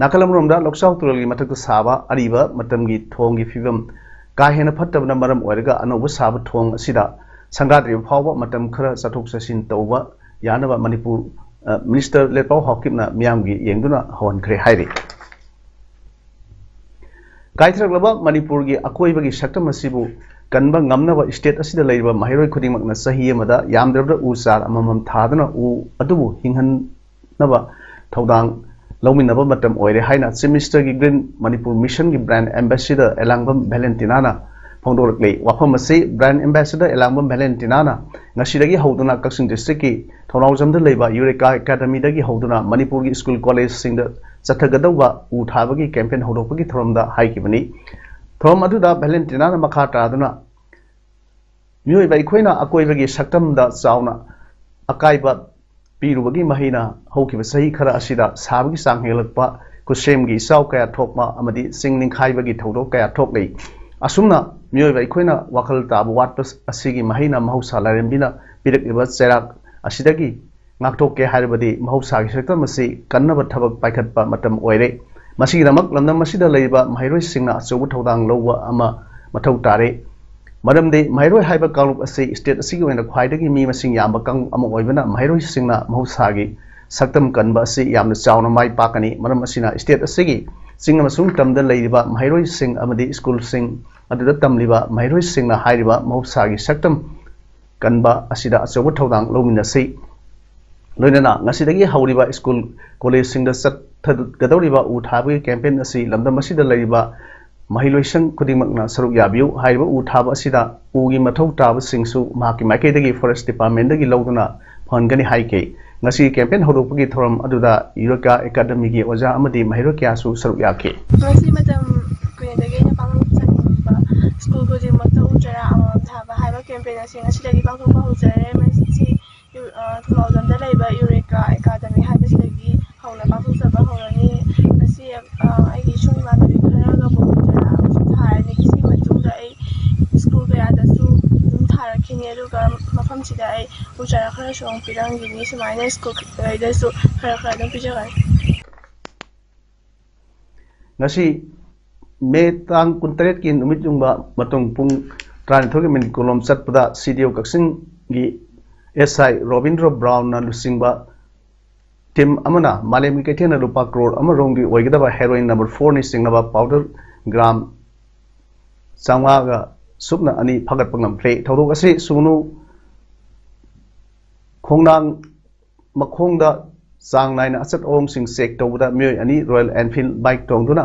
ꯅꯥꯀꯜ ꯑꯃꯔꯣꯝꯗ ꯂꯣꯛꯆꯥꯎ ꯇꯨꯔꯦꯜꯒꯤ ꯃꯊꯛꯇ ꯁꯥꯕ ꯑꯔꯤꯕ ꯃꯇꯝꯒꯤ ꯊꯣꯡꯒꯤ ꯐꯤꯕꯝ ꯀꯥ ꯍꯦꯟꯅ ꯐꯠꯇꯕꯅ ꯃꯔꯝ ꯑꯣꯏꯔꯒ ꯑꯅꯧꯕ ꯁꯥꯕ ꯊꯣꯡ ꯑꯁꯤꯗ ꯁꯪꯒꯥꯗ꯭ꯔꯤꯕ ꯐꯥꯎꯕ ꯃꯇꯝ ꯈꯔ ꯆꯠꯊꯣꯛ ꯆꯠꯁꯤꯟ ꯇꯧꯕ ꯌꯥꯅꯕ ꯃꯅꯤꯄꯨꯔ, ꯑ, Minister ꯂꯦꯠꯄꯥꯎ ꯍꯥꯎꯀꯤꯞꯅ ꯃꯤꯌꯥꯝꯒꯤ ꯌꯦꯡꯗꯨꯅ ꯍꯧꯍꯟꯈ꯭ꯔꯦ ꯍꯥꯏꯔꯤ꯫ ꯀꯥꯏꯊꯔꯛꯂꯕ ꯃꯅꯤꯄꯨꯔꯒꯤ ꯑꯀꯣꯏꯕꯒꯤ ꯁꯛꯇꯝ ꯑꯁꯤꯕꯨ ꯀꯟꯕ ꯉꯝꯅꯕ state ꯑꯁꯤꯗ ꯂꯩꯔꯤꯕ ꯃꯍꯩꯔꯣꯏ ꯈꯨꯗꯤꯡꯃꯛꯅ ꯆꯍꯤ ꯑꯃꯗ ꯌꯥꯝꯗ꯭ꯔꯕꯗ ꯎ ꯆꯥꯔ ꯑꯃꯃꯝ ꯊꯥꯗꯨꯅ ꯎ ꯑꯗꯨꯕꯨ ꯍꯤꯡꯍꯟꯅꯕ ꯊꯧꯗꯥꯡ ꯂꯧꯃꯤꯟꯅꯕ ꯃꯇꯝ ꯑꯣꯏꯔꯦ ꯍꯥꯏꯅ Chief Ministerꯒꯤ Green Manipur Missionꯒꯤ Brand Ambassador ꯑꯦꯂꯥꯡꯕꯝ ꯚꯦꯂꯦꯟꯇꯤꯅꯥꯅ ꯐꯣꯡꯗꯣꯔꯛꯂꯤ꯫ ꯋꯥꯐꯝ ꯑꯁꯤ Brand Ambassador ꯑꯦꯂꯥꯡꯕꯝ ꯚꯦꯂꯦꯟꯇꯤꯅꯥꯅ ꯉꯁꯤꯗꯒꯤ ꯍꯧꯗꯨꯅ ꯀꯛꯆꯤꯡ districtꯀꯤ ꯊꯧꯅꯥꯎꯖꯝꯗ ꯂꯩꯕ Eureka Academyꯗꯒꯤ ꯍꯧꯗꯨꯅ ꯃꯅꯤꯄꯨꯔꯒꯤ school collegeꯁꯤꯡꯗ ꯆꯠꯊꯒꯗꯧꯕ ꯎ ꯊꯥꯕꯒꯤ campaign ꯍꯧꯗꯣꯛꯄꯒꯤ ꯊꯧꯔꯝꯗ ꯍꯥꯏꯈꯤꯕꯅꯤ꯫ ꯊꯧꯔꯝ ꯑꯗꯨꯗ ꯚꯦꯂꯦꯟꯇꯤꯅꯥꯅ ꯃꯈꯥ ꯇꯥꯗꯨꯅ, ꯃꯤꯑꯣꯏꯕ ꯑꯩꯈꯣꯏꯅ ꯑꯀꯣꯏꯕꯒꯤ ꯁꯛꯇꯝꯗ ꯆꯥꯎꯅ ꯑꯀꯥꯏꯕ ꯄꯤꯔꯨꯕꯒꯤ ꯃꯍꯩꯅ ꯍꯧꯈꯤꯕ ꯆꯍꯤ ꯈꯔ ꯑꯁꯤꯗ ꯁꯥꯕꯒꯤ ꯆꯥꯡ ꯍꯦꯟꯒꯠꯂꯛꯄ, ꯈꯨꯠꯁꯦꯝꯒꯤ ꯏꯆꯥꯎ ꯀꯌꯥ ꯊꯣꯛꯄ ꯑꯃꯗꯤ ꯆꯤꯡ ꯅꯤꯡꯈꯥꯏꯕꯒꯤ ꯊꯧꯗꯣꯛ ꯀꯌꯥ ꯊꯣꯛꯂꯤ꯫ ꯑꯁꯨꯝꯅ ꯃꯤꯑꯣꯏꯕ ꯑꯩꯈꯣꯏꯅ ꯋꯥꯈꯜ ꯇꯥꯕ ꯋꯥꯠꯄ ꯑꯁꯤꯒꯤ ꯃꯍꯩꯅ ꯃꯍꯧꯁꯥ ꯂꯥꯏꯔꯦꯝꯕꯤꯅ ꯄꯤꯔꯛꯂꯤꯕ ꯆꯩꯔꯥꯛ ꯑꯁꯤꯗꯒꯤ ꯉꯥꯛꯊꯣꯛꯀꯦ ꯍꯥꯏꯔꯕꯗꯤ ꯃꯍꯧꯁꯥꯒꯤ ꯁꯛꯇꯝ ꯑꯁꯤ ꯀꯟꯅꯕ ꯊꯕꯛ ꯄꯥꯏꯈꯠꯄ ꯃꯇꯝ ꯑꯣꯏꯔꯦ꯫ ꯃꯁꯤꯒꯤꯗꯃꯛ ꯂꯝꯗꯝ ꯑꯁꯤꯗ ꯂꯩꯔꯤꯕ ꯃꯍꯩꯔꯣꯏꯁꯤꯡꯅ ꯑꯆꯧꯕ ꯊꯧꯗꯥꯡ ꯂꯧꯕ ꯑꯃ ꯃꯊꯧ ꯇꯥꯔꯦ꯫ ꯃꯔꯝꯗꯤ ꯃꯍꯩꯔꯣꯏ ꯍꯥꯏꯕ ꯀꯥꯡꯂꯨꯞ ꯑꯁꯤ state ꯑꯁꯤꯒꯤ ꯑꯣꯏꯅ ꯈ꯭ꯋꯥꯏꯗꯒꯤ ꯃꯤ ꯃꯁꯤꯡ ꯌꯥꯝꯕ ꯀꯥꯡꯂꯨꯞ ꯑꯃ ꯑꯣꯏꯕꯅ, ꯃꯍꯩꯔꯣꯏꯁꯤꯡꯅ ꯃꯍꯧꯁꯥꯒꯤ ꯁꯛꯇꯝ ꯀꯟꯕ ꯑꯁꯤ ꯌꯥꯝꯅ ꯆꯥꯎꯅ ꯃꯥꯏ ꯄꯥꯛꯀꯅꯤ꯫ ꯃꯔꯝ ꯑꯁꯤꯅ state ꯑꯁꯤꯒꯤ ꯆꯤꯡ ꯑꯃꯁꯨꯡ ꯇꯝꯗ ꯂꯩꯔꯤꯕ ꯃꯍꯩꯔꯣꯏꯁꯤꯡ ꯑꯃꯗꯤ ꯁ꯭ꯀꯨꯜꯁꯤꯡ ꯑꯗꯨꯗ ꯇꯝꯂꯤꯕ ꯃꯍꯩꯔꯣꯏꯁꯤꯡꯅ ꯍꯥꯏꯔꯤꯕ ꯃꯍꯧꯁꯥꯒꯤ ꯁꯛꯇꯝ ꯀꯟꯕ ꯑꯁꯤꯗ ꯑꯆꯧꯕ ꯊꯧꯗꯥꯡ ꯂꯧꯃꯤꯟꯅꯁꯤ꯫ ꯂꯣꯏꯅꯅ ꯉꯁꯤꯗꯒꯤ ꯍꯧꯔꯤꯕ ꯁ꯭ꯀꯨꯜ ꯀꯣꯂꯦꯖꯁꯤꯡꯗ ꯆꯠꯊꯒꯗꯧꯔꯤꯕ ꯎ ꯊꯥꯕꯒꯤ ꯀꯦꯝꯄꯦꯟ ꯑꯁꯤ ꯂꯝꯗꯝ ꯑꯁꯤꯗ ꯂꯩꯔꯤꯕ ꯃꯍꯩꯂꯣꯏꯁꯪ ꯈꯨꯗꯤꯡꯃꯛꯅ ꯁꯔꯨꯛ ꯌꯥꯕꯤꯌꯨ꯫ ꯍꯥꯏꯔꯤꯕ ꯎ ꯊꯥꯕ ꯑꯁꯤꯗ ꯎꯒꯤ ꯃꯊꯧ ꯇꯥꯕꯁꯤꯡꯁꯨ ꯃꯍꯥꯛꯀꯤ ꯃꯥꯏꯀꯩꯗꯒꯤ ꯐꯣꯔꯦꯁ ꯗꯤꯄꯥꯔꯠꯃꯦꯟꯗꯒꯤ ꯂꯧꯗꯨꯅ ꯐꯪꯍꯟꯒꯅꯤ ꯍꯥꯏꯈꯤ꯫ ꯉꯁꯤꯒꯤ ꯀꯦꯝꯄꯦꯟ ꯍꯧꯗꯣꯛꯄꯒꯤ ꯊꯧꯔꯝ ꯑꯗꯨꯗ ꯌꯨꯔꯦꯀꯥ ꯑꯦꯀꯥꯗꯃꯤꯒꯤ ꯑꯣꯖꯥ ꯑꯃꯗꯤ ꯃꯍꯩꯔꯣꯏ ꯀꯌꯥꯁꯨ ꯁꯔꯨꯛ ꯌꯥꯈꯤ꯫ ꯃꯁꯤ ꯃꯇꯝ ꯀꯨꯏꯅꯗꯒꯤ ꯑꯩꯅ ꯄꯥꯡꯊꯣꯛꯆꯅꯤꯡꯕ ꯁ꯭ꯀꯨꯜ ꯈꯨꯗꯤꯡꯃꯛꯇ ꯎ ꯆꯥꯔꯥ ꯑꯃꯃꯝ ꯊꯥꯕ ꯍꯥꯏꯕ ꯀꯦꯝꯄꯦꯟ ꯑꯁꯤ ꯉꯁꯤꯗꯒꯤ ꯄꯥꯡꯊꯣꯛꯄ ꯍꯧꯖꯔꯦ꯫ ꯃꯁꯤ ꯌꯨ-, ꯑ, ꯊꯧꯅꯥꯎꯖꯝꯗ ꯂꯩꯕ ꯌꯨꯔꯦꯀꯥ ꯑꯦꯀꯥꯗꯃꯤ ꯍꯥꯏꯕꯁꯤꯗꯒꯤ ꯍꯧꯅ ꯄꯥꯡꯊꯣꯛꯆꯕ ꯍꯧꯔꯅꯤ꯫ ꯃꯁꯤ, ꯑ, ꯑꯩꯒꯤ ꯏꯁꯨꯡ ꯏꯃꯥꯟꯅꯕꯤ ꯈꯔꯒ ꯄꯨꯟꯅ ꯎ ꯆꯥꯔꯥ ꯑꯃꯁꯨ ꯊꯥꯔꯅꯤ꯫ ꯁꯤꯒꯤ ꯃꯇꯨꯡꯗ ꯑꯩ ꯁ꯭ꯀꯨꯜ ꯀꯌꯥꯗꯁꯨ ꯑꯗꯨꯝ ꯊꯥꯔꯛꯈꯤꯅꯤ, ꯑꯗꯨꯒ ꯃꯐꯝꯁꯤꯗ ꯑꯩ ꯎ ꯆꯥꯔꯥ ꯈꯔꯁꯨ ꯑꯃꯨꯛ ꯄꯤꯔꯝꯈꯤꯅꯤ꯫ ꯁꯨꯃꯥꯏꯅ ꯁ꯭ꯀꯨꯜ ꯀꯩꯗꯁꯨ ꯈꯔ ꯈꯔ ꯑꯗꯨꯝ ꯄꯤꯖꯒꯅꯤ꯫ ꯉꯁꯤ ꯃꯦ ꯇꯥꯡ ꯀꯨꯟꯇꯔꯦꯠꯀꯤ ꯅꯨꯃꯤꯠ ꯌꯨꯡꯕ ꯃꯇꯨꯡ ꯄꯨꯡ ꯇꯔꯥꯅꯤꯊꯣꯏꯒꯤ ꯃꯤꯅꯤꯠ ꯀꯨꯟꯂꯣꯝ ꯆꯠꯄꯗ ꯁꯤ ꯗꯤ ꯑꯣ ꯀꯛꯆꯤꯡꯒꯤ ꯑꯦꯁ ꯑꯥꯏ ꯔꯣꯕꯤꯟꯗ꯭ꯔꯣ ꯕ꯭ꯔꯥꯎꯟꯅ ꯂꯨꯆꯤꯡꯕ ꯇꯤꯝ ꯑꯃꯅ ꯃꯥꯂꯦꯝꯒꯤ ꯀꯩꯊꯦꯜꯗ ꯂꯨꯄꯥ ꯀ꯭ꯔꯣꯔ ꯑꯃꯔꯣꯝꯒꯤ ꯑꯣꯏꯒꯗꯕ ꯍꯦꯔꯣꯏꯟ ꯅꯝꯕꯔ ꯐꯣꯔꯅꯤ ꯆꯤꯡꯅꯕ ꯄꯥꯎꯗꯔ ꯒ꯭ꯔꯥꯝ ꯆꯥꯝꯃꯉꯥꯒ ꯁꯨꯞꯅ ꯑꯅꯤ ꯐꯥꯒꯠꯄ ꯉꯝꯈ꯭ꯔꯦ꯫ ꯊꯧꯗꯣꯛ ꯑꯁꯤ ꯁꯨꯒꯅꯨ ꯈꯣꯡꯅꯥꯡ ꯃꯈꯣꯡꯗ ꯆꯥꯡ ꯅꯥꯏꯅ ꯑꯆꯠ ꯑꯋꯣꯡꯁꯤꯡ ꯆꯦꯛ ꯇꯧꯕꯗ ꯃꯤꯑꯣꯏ ꯑꯅꯤ ꯔꯣꯌꯦꯜ ꯑꯦꯟꯐꯤꯜꯗ ꯕꯥꯏꯛ ꯇꯣꯡꯗꯨꯅ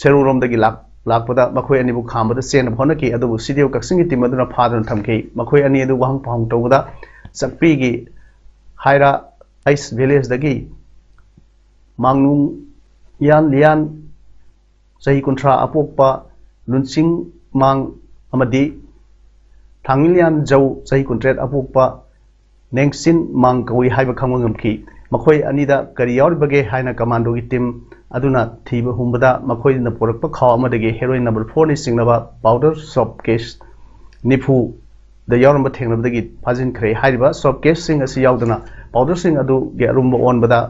ꯁꯦꯔꯨꯔꯣꯝꯗꯒꯤ ꯂꯥꯛ-, ꯂꯥꯛꯄꯗ ꯃꯈꯣꯏ ꯑꯅꯤꯕꯨ ꯈꯥꯝꯕꯗ ꯆꯦꯟꯅꯕ ꯍꯣꯠꯅꯈꯤ꯫ ꯑꯗꯨꯕꯨ ꯁꯤ ꯗꯤ ꯑꯣ ꯀꯛꯆꯤꯡꯒꯤ ꯇꯤꯝ ꯑꯗꯨꯅ ꯐꯥꯗꯨꯅ ꯊꯝꯈꯤ꯫ ꯃꯈꯣꯏ ꯑꯅꯤ ꯑꯗꯨ ꯋꯥꯍꯪ ꯄꯥꯎꯍꯪ ꯇꯧꯕꯗ ꯆꯥꯛꯄꯤꯒꯤ ꯍꯥꯏꯔꯥ ꯑꯩꯁ ꯚꯤꯂꯦꯖꯗꯒꯤ ꯃꯥꯡꯅꯨꯡ ꯌꯥꯟ ꯂꯤꯌꯥꯟ ꯆꯍꯤ ꯀꯨꯟꯊ꯭ꯔꯥ ꯑꯄꯣꯛꯄ ꯂꯨꯟꯆꯤꯡ ꯃꯥꯡ ꯑꯃꯗꯤ ꯊꯥꯡꯂꯤꯌꯥꯟ ꯖꯧ ꯆꯍꯤ ꯀꯨꯟꯇꯔꯦꯠ ꯑꯄꯣꯛꯄ ꯅꯦꯡꯁꯤꯟ ꯃꯥꯡ ꯀꯧꯏ ꯍꯥꯏꯕ ꯈꯪꯕ ꯉꯝꯈꯤ꯫ ꯃꯈꯣꯏ ꯑꯅꯤꯗ ꯀꯔꯤ ꯌꯥꯎꯔꯤꯕꯒꯦ ꯍꯥꯏꯅ ꯀꯃꯥꯟꯗꯣꯒꯤ ꯇꯤꯝ ꯑꯗꯨꯅ ꯊꯤꯕ ꯍꯨꯝꯕꯗ ꯃꯈꯣꯏꯅ ꯄꯨꯔꯛꯄ ꯈꯥꯎ ꯑꯃꯗꯒꯤ ꯍꯦꯔꯣꯏꯟ ꯅꯝꯕꯔ ꯐꯣꯔꯅꯤ ꯆꯤꯡꯅꯕ ꯄꯥꯎꯗꯔ ꯁꯣꯞ ꯀꯦꯁ ꯅꯤꯐꯨꯗ ꯌꯥꯎꯔꯝꯕ ꯊꯦꯡꯅꯕꯗꯒꯤ ꯐꯥꯖꯤꯟꯈ꯭ꯔꯦ꯫ ꯍꯥꯏꯔꯤꯕ ꯁꯣꯞ ꯀꯦꯁꯁꯤꯡ ꯑꯁꯤ ꯌꯥꯎꯗꯅ ꯄꯥꯎꯗꯔꯁꯤꯡ ꯑꯗꯨꯒꯤ ꯑꯔꯨꯝꯕ ꯑꯣꯟꯕꯗ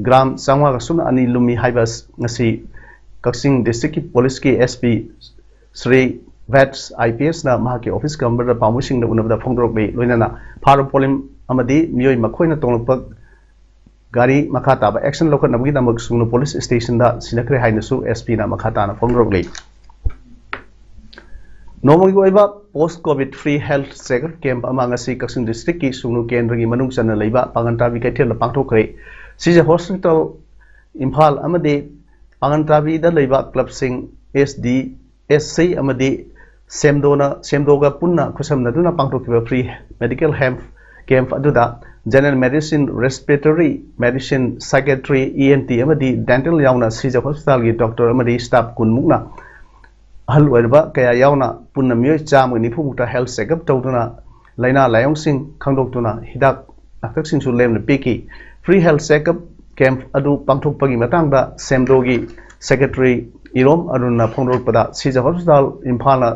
ꯒ꯭ꯔꯥꯝ ꯆꯥꯝꯃꯉꯥꯒ ꯁꯨꯞꯅ ꯑꯅꯤ ꯂꯨꯝꯃꯤ ꯍꯥꯏꯕ ꯑꯁꯤ ꯀꯛꯆꯤꯡ ꯗꯤꯁꯇ꯭ꯔꯤꯛꯀꯤ ꯄꯨꯂꯤꯁꯀꯤ S P Shri ꯚꯦꯠꯁ I P ꯑꯦꯁꯅ ꯃꯍꯥꯛꯀꯤ ꯑꯣꯐꯤꯁ ꯀꯝꯕꯔꯗ ꯄꯥꯎꯃꯤꯁꯤꯡꯗ ꯎꯅꯕꯗ ꯐꯣꯡꯗꯣꯔꯛꯂꯤ꯫ ꯂꯣꯏꯅꯅ ꯐꯥꯔꯕ ꯄꯣꯠꯂꯝ ꯑꯃꯗꯤ ꯃꯤꯑꯣꯏ ꯃꯈꯣꯏꯅ ꯇꯣꯡꯂꯛꯄ ꯒꯥꯔꯤ ꯃꯈꯥ ꯇꯥꯕ action ꯂꯧꯈꯠꯅꯕꯒꯤꯗꯃꯛ ꯁꯨꯒꯅꯨ police stationꯗ ꯁꯤꯟꯅꯈ꯭ꯔꯦ ꯍꯥꯏꯅꯁꯨ S Pꯅ ꯃꯈꯥ ꯇꯥꯅ ꯐꯣꯡꯗꯣꯔꯛꯂꯤ꯫ ꯅꯣꯡꯃꯒꯤ ꯑꯣꯏꯕ post COVID free health checkup camp ꯑꯃ ꯉꯁꯤ ꯀꯛꯆꯤꯡ districtꯀꯤ ꯁꯨꯒꯅꯨ ꯀꯦꯟꯗ꯭ꯔꯒꯤ ꯃꯅꯨꯡ ꯆꯟꯅ ꯂꯩꯕ ꯄꯥꯡꯒꯟ ꯇꯥꯕꯤ ꯀꯩꯊꯦꯜꯗ ꯄꯥꯡꯊꯣꯛꯈ꯭ꯔꯦ꯫ ꯁꯤꯖ hospital ꯏꯝꯐꯥꯜ ꯑꯃꯗꯤ ꯄꯥꯡꯒꯟ ꯇꯥꯕꯤꯗ ꯂꯩꯕ clubꯁꯤꯡ S D, S C ꯑꯃꯗꯤ ꯁꯦꯝꯗꯣꯅ, ꯁꯦꯝꯗꯣꯒ ꯄꯨꯟꯅ ꯈꯨꯠꯁꯝꯅꯗꯨꯅ ꯄꯥꯡꯊꯣꯛꯈꯤꯕ free medical health camp ꯑꯗꯨꯗ general medicine, respiratory medicine, psychiatry, E N T ꯑꯃꯗꯤ dental ꯌꯥꯎꯅ ꯁꯤꯖ hospitalꯒꯤ doctor ꯑꯃꯗꯤ staff ꯀꯨꯟ ꯃꯨꯛꯅ ꯑꯍꯜ ꯑꯣꯏꯔꯕ ꯀꯌꯥ ꯌꯥꯎꯅ ꯄꯨꯟꯅ ꯃꯤꯑꯣꯏ ꯆꯥꯝꯃꯒ ꯅꯤꯐꯨ ꯃꯨꯛꯇ health checkup ꯇꯧꯗꯨꯅ ꯂꯥꯏꯅꯥ ꯂꯥꯏꯑꯣꯡꯁꯤꯡ ꯈꯪꯗꯣꯛꯇꯨꯅ ꯍꯤꯗꯥꯛ ꯂꯥꯡꯊꯛꯁꯤꯡꯁꯨ ꯂꯦꯝꯅ ꯄꯤꯈꯤ꯫ Free health checkup camp ꯑꯗꯨ ꯄꯥꯡꯊꯣꯛꯄꯒꯤ ꯃꯇꯥꯡꯗ ꯁꯦꯝꯗꯣꯒꯤ secretary ꯏꯔꯣꯝ ꯑꯔꯨꯟꯅ ꯐꯣꯡꯗꯣꯔꯛꯄꯗ, ꯁꯤꯖ hospital ꯏꯝꯐꯥꯜꯅ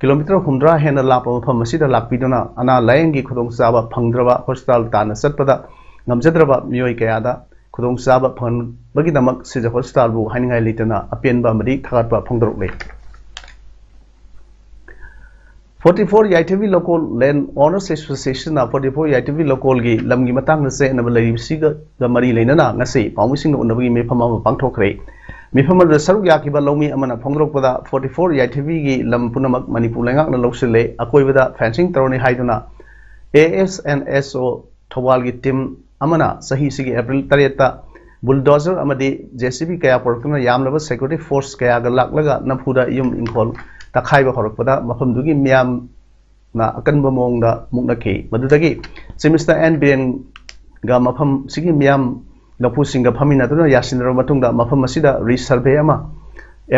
kilometre ꯍꯨꯝꯗ꯭ꯔꯥ ꯍꯦꯟꯅ ꯂꯥꯞꯄ ꯃꯐꯝ ꯑꯁꯤꯗ ꯂꯥꯛꯄꯤꯗꯨꯅ ꯑꯅꯥ ꯂꯥꯌꯦꯡꯒꯤ ꯈꯨꯗꯣꯡꯆꯥꯕ ꯐꯪꯗ꯭ꯔꯕ, hospital ꯇꯥꯟꯅ ꯆꯠꯄꯗ ꯉꯝꯖꯗ꯭ꯔꯕ ꯃꯤꯑꯣꯏ ꯀꯌꯥꯗ ꯈꯨꯗꯣꯡꯆꯥꯕ ꯐꯪꯍꯟꯕꯒꯤꯗꯃꯛ ꯁꯤꯖ hospitalꯕꯨ ꯍꯥꯏꯅꯤꯡꯉꯥꯏ ꯂꯩꯇꯅ ꯑꯄꯦꯟꯕ ꯑꯃꯗꯤ ꯊꯥꯒꯠꯄ ꯐꯣꯡꯗꯣꯔꯛꯂꯤ꯫ Forty four ꯌꯥꯏꯊꯕꯤ ꯂꯧꯀꯣꯜ Land Owners Associationꯅ forty four ꯌꯥꯏꯊꯕꯤ ꯂꯧꯀꯣꯜꯒꯤ ꯂꯝꯒꯤ ꯃꯇꯥꯡꯗ ꯆꯌꯦꯠꯅꯕ ꯂꯩꯔꯤꯕꯁꯤꯒ ꯃꯔꯤ ꯂꯩꯅꯅ ꯉꯁꯤ ꯄꯥꯎꯃꯤꯁꯤꯡꯒ ꯎꯅꯕꯒꯤ ꯃꯤꯐꯝ ꯑꯃ ꯄꯥꯡꯊꯣꯛꯈ꯭ꯔꯦ꯫ ꯃꯤꯐꯝ ꯑꯗꯨꯗ ꯁꯔꯨꯛ ꯌꯥꯈꯤꯕ ꯂꯧꯃꯤ ꯑꯃꯅ ꯐꯣꯡꯗꯣꯔꯛꯄꯗ, forty four ꯌꯥꯏꯊꯕꯤꯒꯤ ꯂꯝ ꯄꯨꯝꯅꯃꯛ ꯃꯅꯤꯄꯨꯔ ꯂꯩꯉꯥꯛꯅ ꯂꯧꯁꯤꯜꯂꯦ, ꯑꯀꯣꯏꯕꯗ fencing ꯇꯧꯔꯅꯤ ꯍꯥꯏꯗꯨꯅ A S and S O ꯊꯧꯕꯥꯜꯒꯤ team ꯑꯃꯅ ꯆꯍꯤꯁꯤꯒꯤ April ꯇꯔꯦꯠꯇ bulldozer ꯑꯃꯗꯤ J C B ꯀꯌꯥ ꯄꯨꯔꯛꯇꯨꯅ ꯌꯥꯝꯂꯕ security force ꯀꯌꯥꯒ ꯂꯥꯛꯂꯒ ꯅꯝꯐꯨꯗ ꯌꯨꯝ ꯏꯪꯈꯣꯜ ꯇꯛꯈꯥꯏꯕ ꯍꯧꯔꯛꯄꯗ ꯃꯐꯝꯗꯨꯒꯤ ꯃꯤꯌꯥꯝꯅ ꯑꯀꯟꯕ ꯃꯑꯣꯡꯗ ꯃꯨꯛꯅꯈꯤ꯫ ꯃꯗꯨꯗꯒꯤ Chief Minister N ꯕꯤꯔꯦꯟꯒ ꯃꯐꯝꯁꯤꯒꯤ ꯃꯤꯌꯥꯝ ꯂꯐꯨꯁꯤꯡꯒ ꯐꯝꯃꯤꯟꯅꯗꯨꯅ ꯌꯥꯁꯤꯟꯅꯔꯕ ꯃꯇꯨꯡꯗ ꯃꯐꯝ ꯑꯁꯤꯗ resurvey ꯑꯃ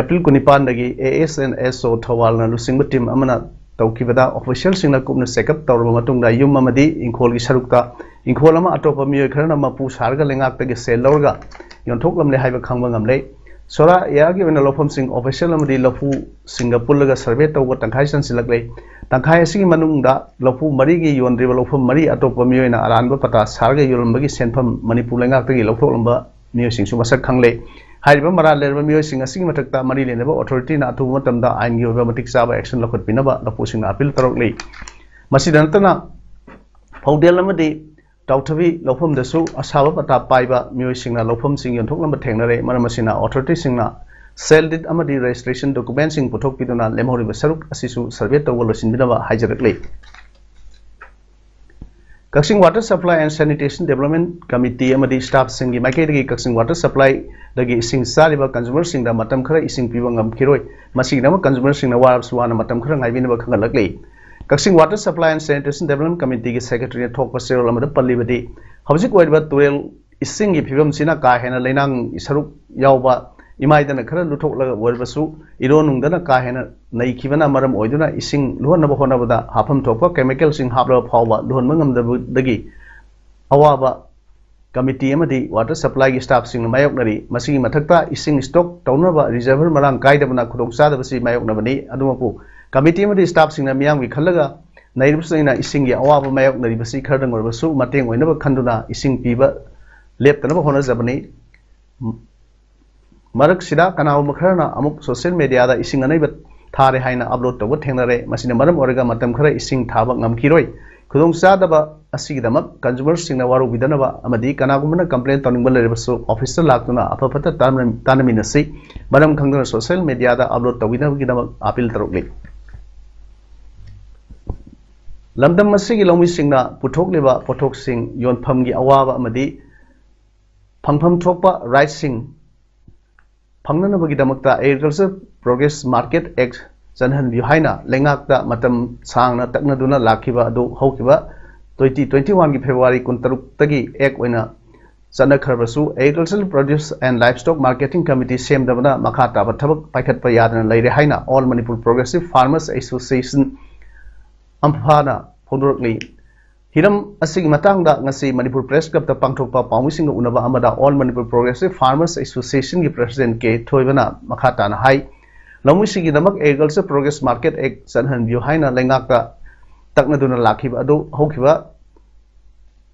April ꯀꯨꯟꯅꯤꯄꯥꯟꯗꯒꯤ A S and S O ꯊꯧꯕꯥꯜꯅ ꯂꯨꯆꯤꯡꯕ team ꯑꯃꯅ ꯇꯧꯈꯤꯕꯗ officialꯁꯤꯡꯅ ꯀꯨꯞꯅ check up ꯇꯧꯔꯕ ꯃꯇꯨꯡꯗ ꯌꯨꯝ ꯑꯃꯗꯤ ꯏꯪꯈꯣꯜꯒꯤ ꯁꯔꯨꯛꯇ ꯏꯪꯈꯣꯜ ꯑꯃ ꯑꯇꯣꯞꯄ ꯃꯤꯑꯣꯏ ꯈꯔꯅ ꯃꯄꯨ ꯁꯥꯔꯒ ꯂꯩꯉꯥꯛꯇꯒꯤ ꯁꯦꯜ ꯂꯧꯔꯒ ꯌꯣꯟꯊꯣꯛꯂꯝꯂꯦ ꯍꯥꯏꯕ ꯈꯪꯕ ꯉꯝꯂꯦ꯫ ꯁꯣꯔꯥ areaꯒꯤ ꯑꯣꯏꯅ ꯂꯧꯐꯝꯁꯤꯡ official ꯑꯃꯗꯤ ꯂꯐꯨꯁꯤꯡꯒ ꯄꯨꯜꯂꯒ survey ꯇꯧꯕ ꯇꯪꯈꯥꯏ ꯆꯟꯁꯤꯜꯂꯛꯂꯦ꯫ ꯇꯪꯈꯥꯏ ꯑꯁꯤꯒꯤ ꯃꯅꯨꯡꯗ ꯂꯐꯨ ꯃꯔꯤꯒꯤ ꯌꯣꯟꯗ꯭ꯔꯤꯕ ꯂꯧꯐꯝ ꯃꯔꯤ ꯑꯇꯣꯞꯄ ꯃꯤꯑꯣꯏꯅ ꯑꯔꯥꯟꯕ ꯄꯇꯥ ꯁꯥꯔꯒ ꯌꯣꯜꯂꯝꯕꯒꯤ ꯁꯦꯟꯐꯝ ꯃꯅꯤꯄꯨꯔ ꯂꯩꯉꯥꯛꯇꯒꯤ ꯂꯧꯊꯣꯛꯂꯝꯕ ꯃꯤꯑꯣꯏꯁꯤꯡꯁꯨ ꯃꯁꯛ ꯈꯪꯂꯦ꯫ ꯍꯥꯏꯔꯤꯕ ꯃꯔꯥꯜ ꯂꯩꯔꯕ ꯃꯤꯑꯣꯏꯁꯤꯡ ꯑꯁꯤꯒꯤ ꯃꯊꯛꯇ ꯃꯔꯤ ꯂꯩꯅꯕ authorityꯅ ꯑꯊꯨꯕ ꯃꯇꯝꯗ ꯑꯥꯏꯟꯒꯤ ꯑꯣꯏꯕ ꯃꯇꯤꯛ ꯆꯥꯕ action ꯂꯧꯈꯠꯄꯤꯅꯕ ꯂꯐꯨꯁꯤꯡꯅ appeal ꯇꯧꯔꯛꯂꯤ꯫ ꯃꯁꯤꯗ ꯅꯠꯇꯅ ꯐꯧꯗꯦꯜ ꯑꯃꯗꯤ ꯇꯥꯎꯊꯕꯤ ꯂꯧꯐꯝꯗꯁꯨ ꯑꯁꯥꯕ ꯄꯇꯥ ꯄꯥꯏꯕ ꯃꯤꯑꯣꯏꯁꯤꯡꯅ ꯂꯧꯐꯝꯁꯤꯡ ꯌꯣꯟꯊꯣꯛꯂꯝꯕ ꯊꯦꯡꯅꯔꯦ꯫ ꯃꯔꯝ ꯑꯁꯤꯅ, authorityꯁꯤꯡꯅ sale deed ꯑꯃꯗꯤ registrationꯗꯣꯀꯨꯃꯦꯟꯁꯤꯡ ꯄꯨꯊꯣꯛꯄꯤꯗꯨꯅ ꯂꯦꯝꯍꯧꯔꯤꯕ ꯁꯔꯨꯛ ꯑꯁꯤꯁꯨ survey ꯇꯧꯕ ꯂꯣꯏꯁꯤꯟꯕꯤꯅꯕ ꯍꯥꯏꯖꯔꯛꯂꯤ꯫ ꯀꯛꯆꯤꯡ Water Supply and Sanitation Development Committee ꯑꯃꯗꯤ staffꯁꯤꯡꯒꯤ ꯃꯥꯏꯀꯩꯗꯒꯤ ꯀꯛꯆꯤꯡ Water Supplyꯗꯒꯤ ꯏꯁꯤꯡ ꯆꯥꯔꯤꯕ consumerꯁꯤꯡꯗ ꯃꯇꯝ ꯈꯔ ꯏꯁꯤꯡ ꯄꯤꯕ ꯉꯝꯈꯤꯔꯣꯏ꯫ ꯃꯁꯤꯒꯤꯗꯃꯛ consumerꯁꯤꯡꯅ ꯋꯥꯔꯕꯁꯨ ꯋꯥꯅ ꯃꯇꯝ ꯈꯔ ꯉꯥꯏꯕꯤꯅꯕ ꯈꯪꯍꯜꯂꯛꯂꯤ꯫ ꯀꯛꯆꯤꯡ Water Supply and Sanitation Development Committeeꯒꯤ secretaryꯅ ꯊꯣꯛꯄ ꯆꯦꯔꯣꯜ ꯑꯃꯗ ꯄꯜꯂꯤꯕꯗꯤ, ꯍꯧꯖꯤꯛ ꯑꯣꯏꯔꯤꯕ ꯇꯨꯔꯦꯜ ꯏꯁꯤꯡꯒꯤ ꯐꯤꯕꯝꯁꯤꯅ ꯀꯥ ꯍꯦꯟꯅ ꯂꯩꯅꯥꯡ ꯁꯔꯨꯛ ꯌꯥꯎꯕ ꯏꯃꯥꯏꯗꯅ ꯈꯔ ꯂꯨꯊꯣꯛꯂꯒ ꯑꯣꯏꯔꯕꯁꯨ, ꯏꯔꯣꯟꯅꯨꯡꯗꯅ ꯀꯥ ꯍꯦꯟꯅ ꯅꯩꯈꯤꯕꯅ ꯃꯔꯝ ꯑꯣꯏꯗꯨꯅ ꯏꯁꯤꯡ ꯂꯨꯍꯟꯅꯕ ꯍꯣꯠꯅꯕꯗ ꯍꯥꯞꯐꯝ ꯊꯣꯛꯄ chemicalꯁꯤꯡ ꯍꯥꯞꯂꯕ ꯐꯥꯎꯕ ꯂꯨꯍꯟꯕ ꯉꯝꯗꯕꯗꯒꯤ ꯑꯋꯥꯕ committee ꯑꯃꯗꯤ water supplyꯒꯤ staffꯁꯤꯡꯅ ꯃꯥꯌꯣꯛꯅꯔꯤ꯫ ꯃꯁꯤꯒꯤ ꯃꯊꯛꯇ ꯏꯁꯤꯡ stock ꯇꯧꯅꯕ reservoir ꯃꯔꯥꯡ ꯀꯥꯏꯗꯕꯅ ꯈꯨꯗꯣꯡꯆꯥꯗꯕꯁꯤ ꯃꯥꯌꯣꯛꯅꯕꯅꯤ꯫ ꯑꯗꯨꯃꯛꯄꯨ committee ꯑꯃꯗꯤ staffꯁꯤꯡꯅ ꯃꯤꯌꯥꯝꯒꯤ ꯈꯜꯂꯒ ꯅꯩꯔꯤꯕꯁꯤꯡꯅ ꯏꯁꯤꯡꯒꯤ ꯑꯋꯥꯕ ꯃꯥꯌꯣꯛꯅꯔꯤꯕꯁꯤ ꯈꯔꯗꯪ ꯑꯣꯏꯔꯕꯁꯨ ꯃꯇꯦꯡ ꯑꯣꯏꯅꯕ ꯈꯟꯗꯨꯅ ꯏꯁꯤꯡ ꯄꯤꯕ ꯂꯦꯞꯇꯅꯕ ꯍꯣꯠꯅꯖꯕꯅꯤ꯫ ꯃꯔꯛꯁꯤꯗ ꯀꯅꯥꯒꯨꯝꯕ ꯈꯔꯅ ꯑꯃꯨꯛ social mediaꯗ ꯏꯁꯤꯡ ꯑꯅꯩꯕ ꯊꯥꯔꯦ ꯍꯥꯏꯅ upload ꯇꯧꯕ ꯊꯦꯡꯅꯔꯦ꯫ ꯃꯁꯤꯅ ꯃꯔꯝ ꯑꯣꯏꯔꯒ ꯃꯇꯝ ꯈꯔ ꯏꯁꯤꯡ ꯊꯥꯕ ꯉꯝꯈꯤꯔꯣꯏ꯫ ꯈꯨꯗꯣꯡꯆꯥꯗꯕ ꯑꯁꯤꯒꯤꯗꯃꯛ consumerꯁꯤꯡꯅ ꯋꯥꯔꯧꯕꯤꯗꯅꯕ ꯑꯃꯗꯤ ꯀꯅꯥꯒꯨꯝꯕꯅ complain ꯇꯧꯅꯤꯡꯕ ꯂꯩꯔꯕꯁꯨ officeꯇ ꯂꯥꯛꯇꯨꯅ ꯑꯐ ꯐꯠꯇ ꯇꯥꯟꯅ-, ꯇꯥꯟꯅꯃꯤꯟꯅꯁꯤ꯫ ꯃꯔꯝ ꯈꯪꯗꯅ social mediaꯗ upload ꯇꯧꯕꯤꯅꯕꯒꯤꯗꯃꯛ appeal ꯇꯧꯔꯛꯂꯤ꯫ ꯂꯝꯗꯝ ꯑꯁꯤꯒꯤ ꯂꯧꯃꯤꯁꯤꯡꯅ ꯄꯨꯊꯣꯛꯂꯤꯕ ꯄꯣꯠꯊꯣꯛꯁꯤꯡ ꯌꯣꯟꯐꯝꯒꯤ ꯑꯋꯥꯕ ꯑꯃꯗꯤ ꯐꯪꯐꯝ ꯊꯣꯛꯄ rightꯁꯤꯡ ꯐꯪꯅꯅꯕꯒꯤꯗꯃꯛꯇ Agriculture Produce Market Act ꯆꯠꯅꯍꯟꯕꯤꯌꯨ ꯍꯥꯏꯅ ꯂꯩꯉꯥꯛꯇ ꯃꯇꯝ ꯁꯥꯡꯅ ꯇꯛꯅꯗꯨꯅ ꯂꯥꯛꯈꯤꯕ ꯑꯗꯨ ꯍꯧꯈꯤꯕ twenty twenty-oneꯒꯤ February ꯀꯨꯟꯇꯔꯨꯛꯇꯒꯤ act ꯑꯣꯏꯅ ꯆꯠꯅꯈ꯭ꯔꯕꯁꯨ, Agricultural Produce and Livestock Marketing Committee ꯁꯦꯝꯗꯕꯅ ꯃꯈꯥ ꯇꯥꯕ ꯊꯕꯛ ꯄꯥꯏꯈꯠꯄ ꯌꯥꯗꯅ ꯂꯩꯔꯦ ꯍꯥꯏꯅ All Manipur Progressive Farmers Association, ꯑꯝꯐꯥꯅ ꯐꯣꯡꯗꯣꯔꯛꯂꯤ꯫ ꯍꯤꯔꯝ ꯑꯁꯤꯒꯤ ꯃꯇꯥꯡꯗ ꯉꯁꯤ ꯃꯅꯤꯄꯨꯔ Press Clubꯇ ꯄꯥꯡꯊꯣꯛꯄ ꯄꯥꯎꯃꯤꯁꯤꯡꯒ ꯎꯅꯕ ꯑꯃꯗ All Manipur Progressive Farmers Associationꯒꯤ President ꯀꯦ ꯊꯣꯏꯕꯅ ꯃꯈꯥ ꯇꯥꯅ ꯍꯥꯏ, ꯂꯧꯃꯤꯁꯤꯡꯒꯤꯗꯃꯛ Agriculture Produce Market Act ꯆꯠꯍꯟꯕꯤꯌꯨ ꯍꯥꯏꯅ ꯂꯩꯉꯥꯛꯇ ꯇꯛꯅꯗꯨꯅ ꯂꯥꯛꯈꯤꯕ ꯑꯗꯨ ꯍꯧꯈꯤꯕ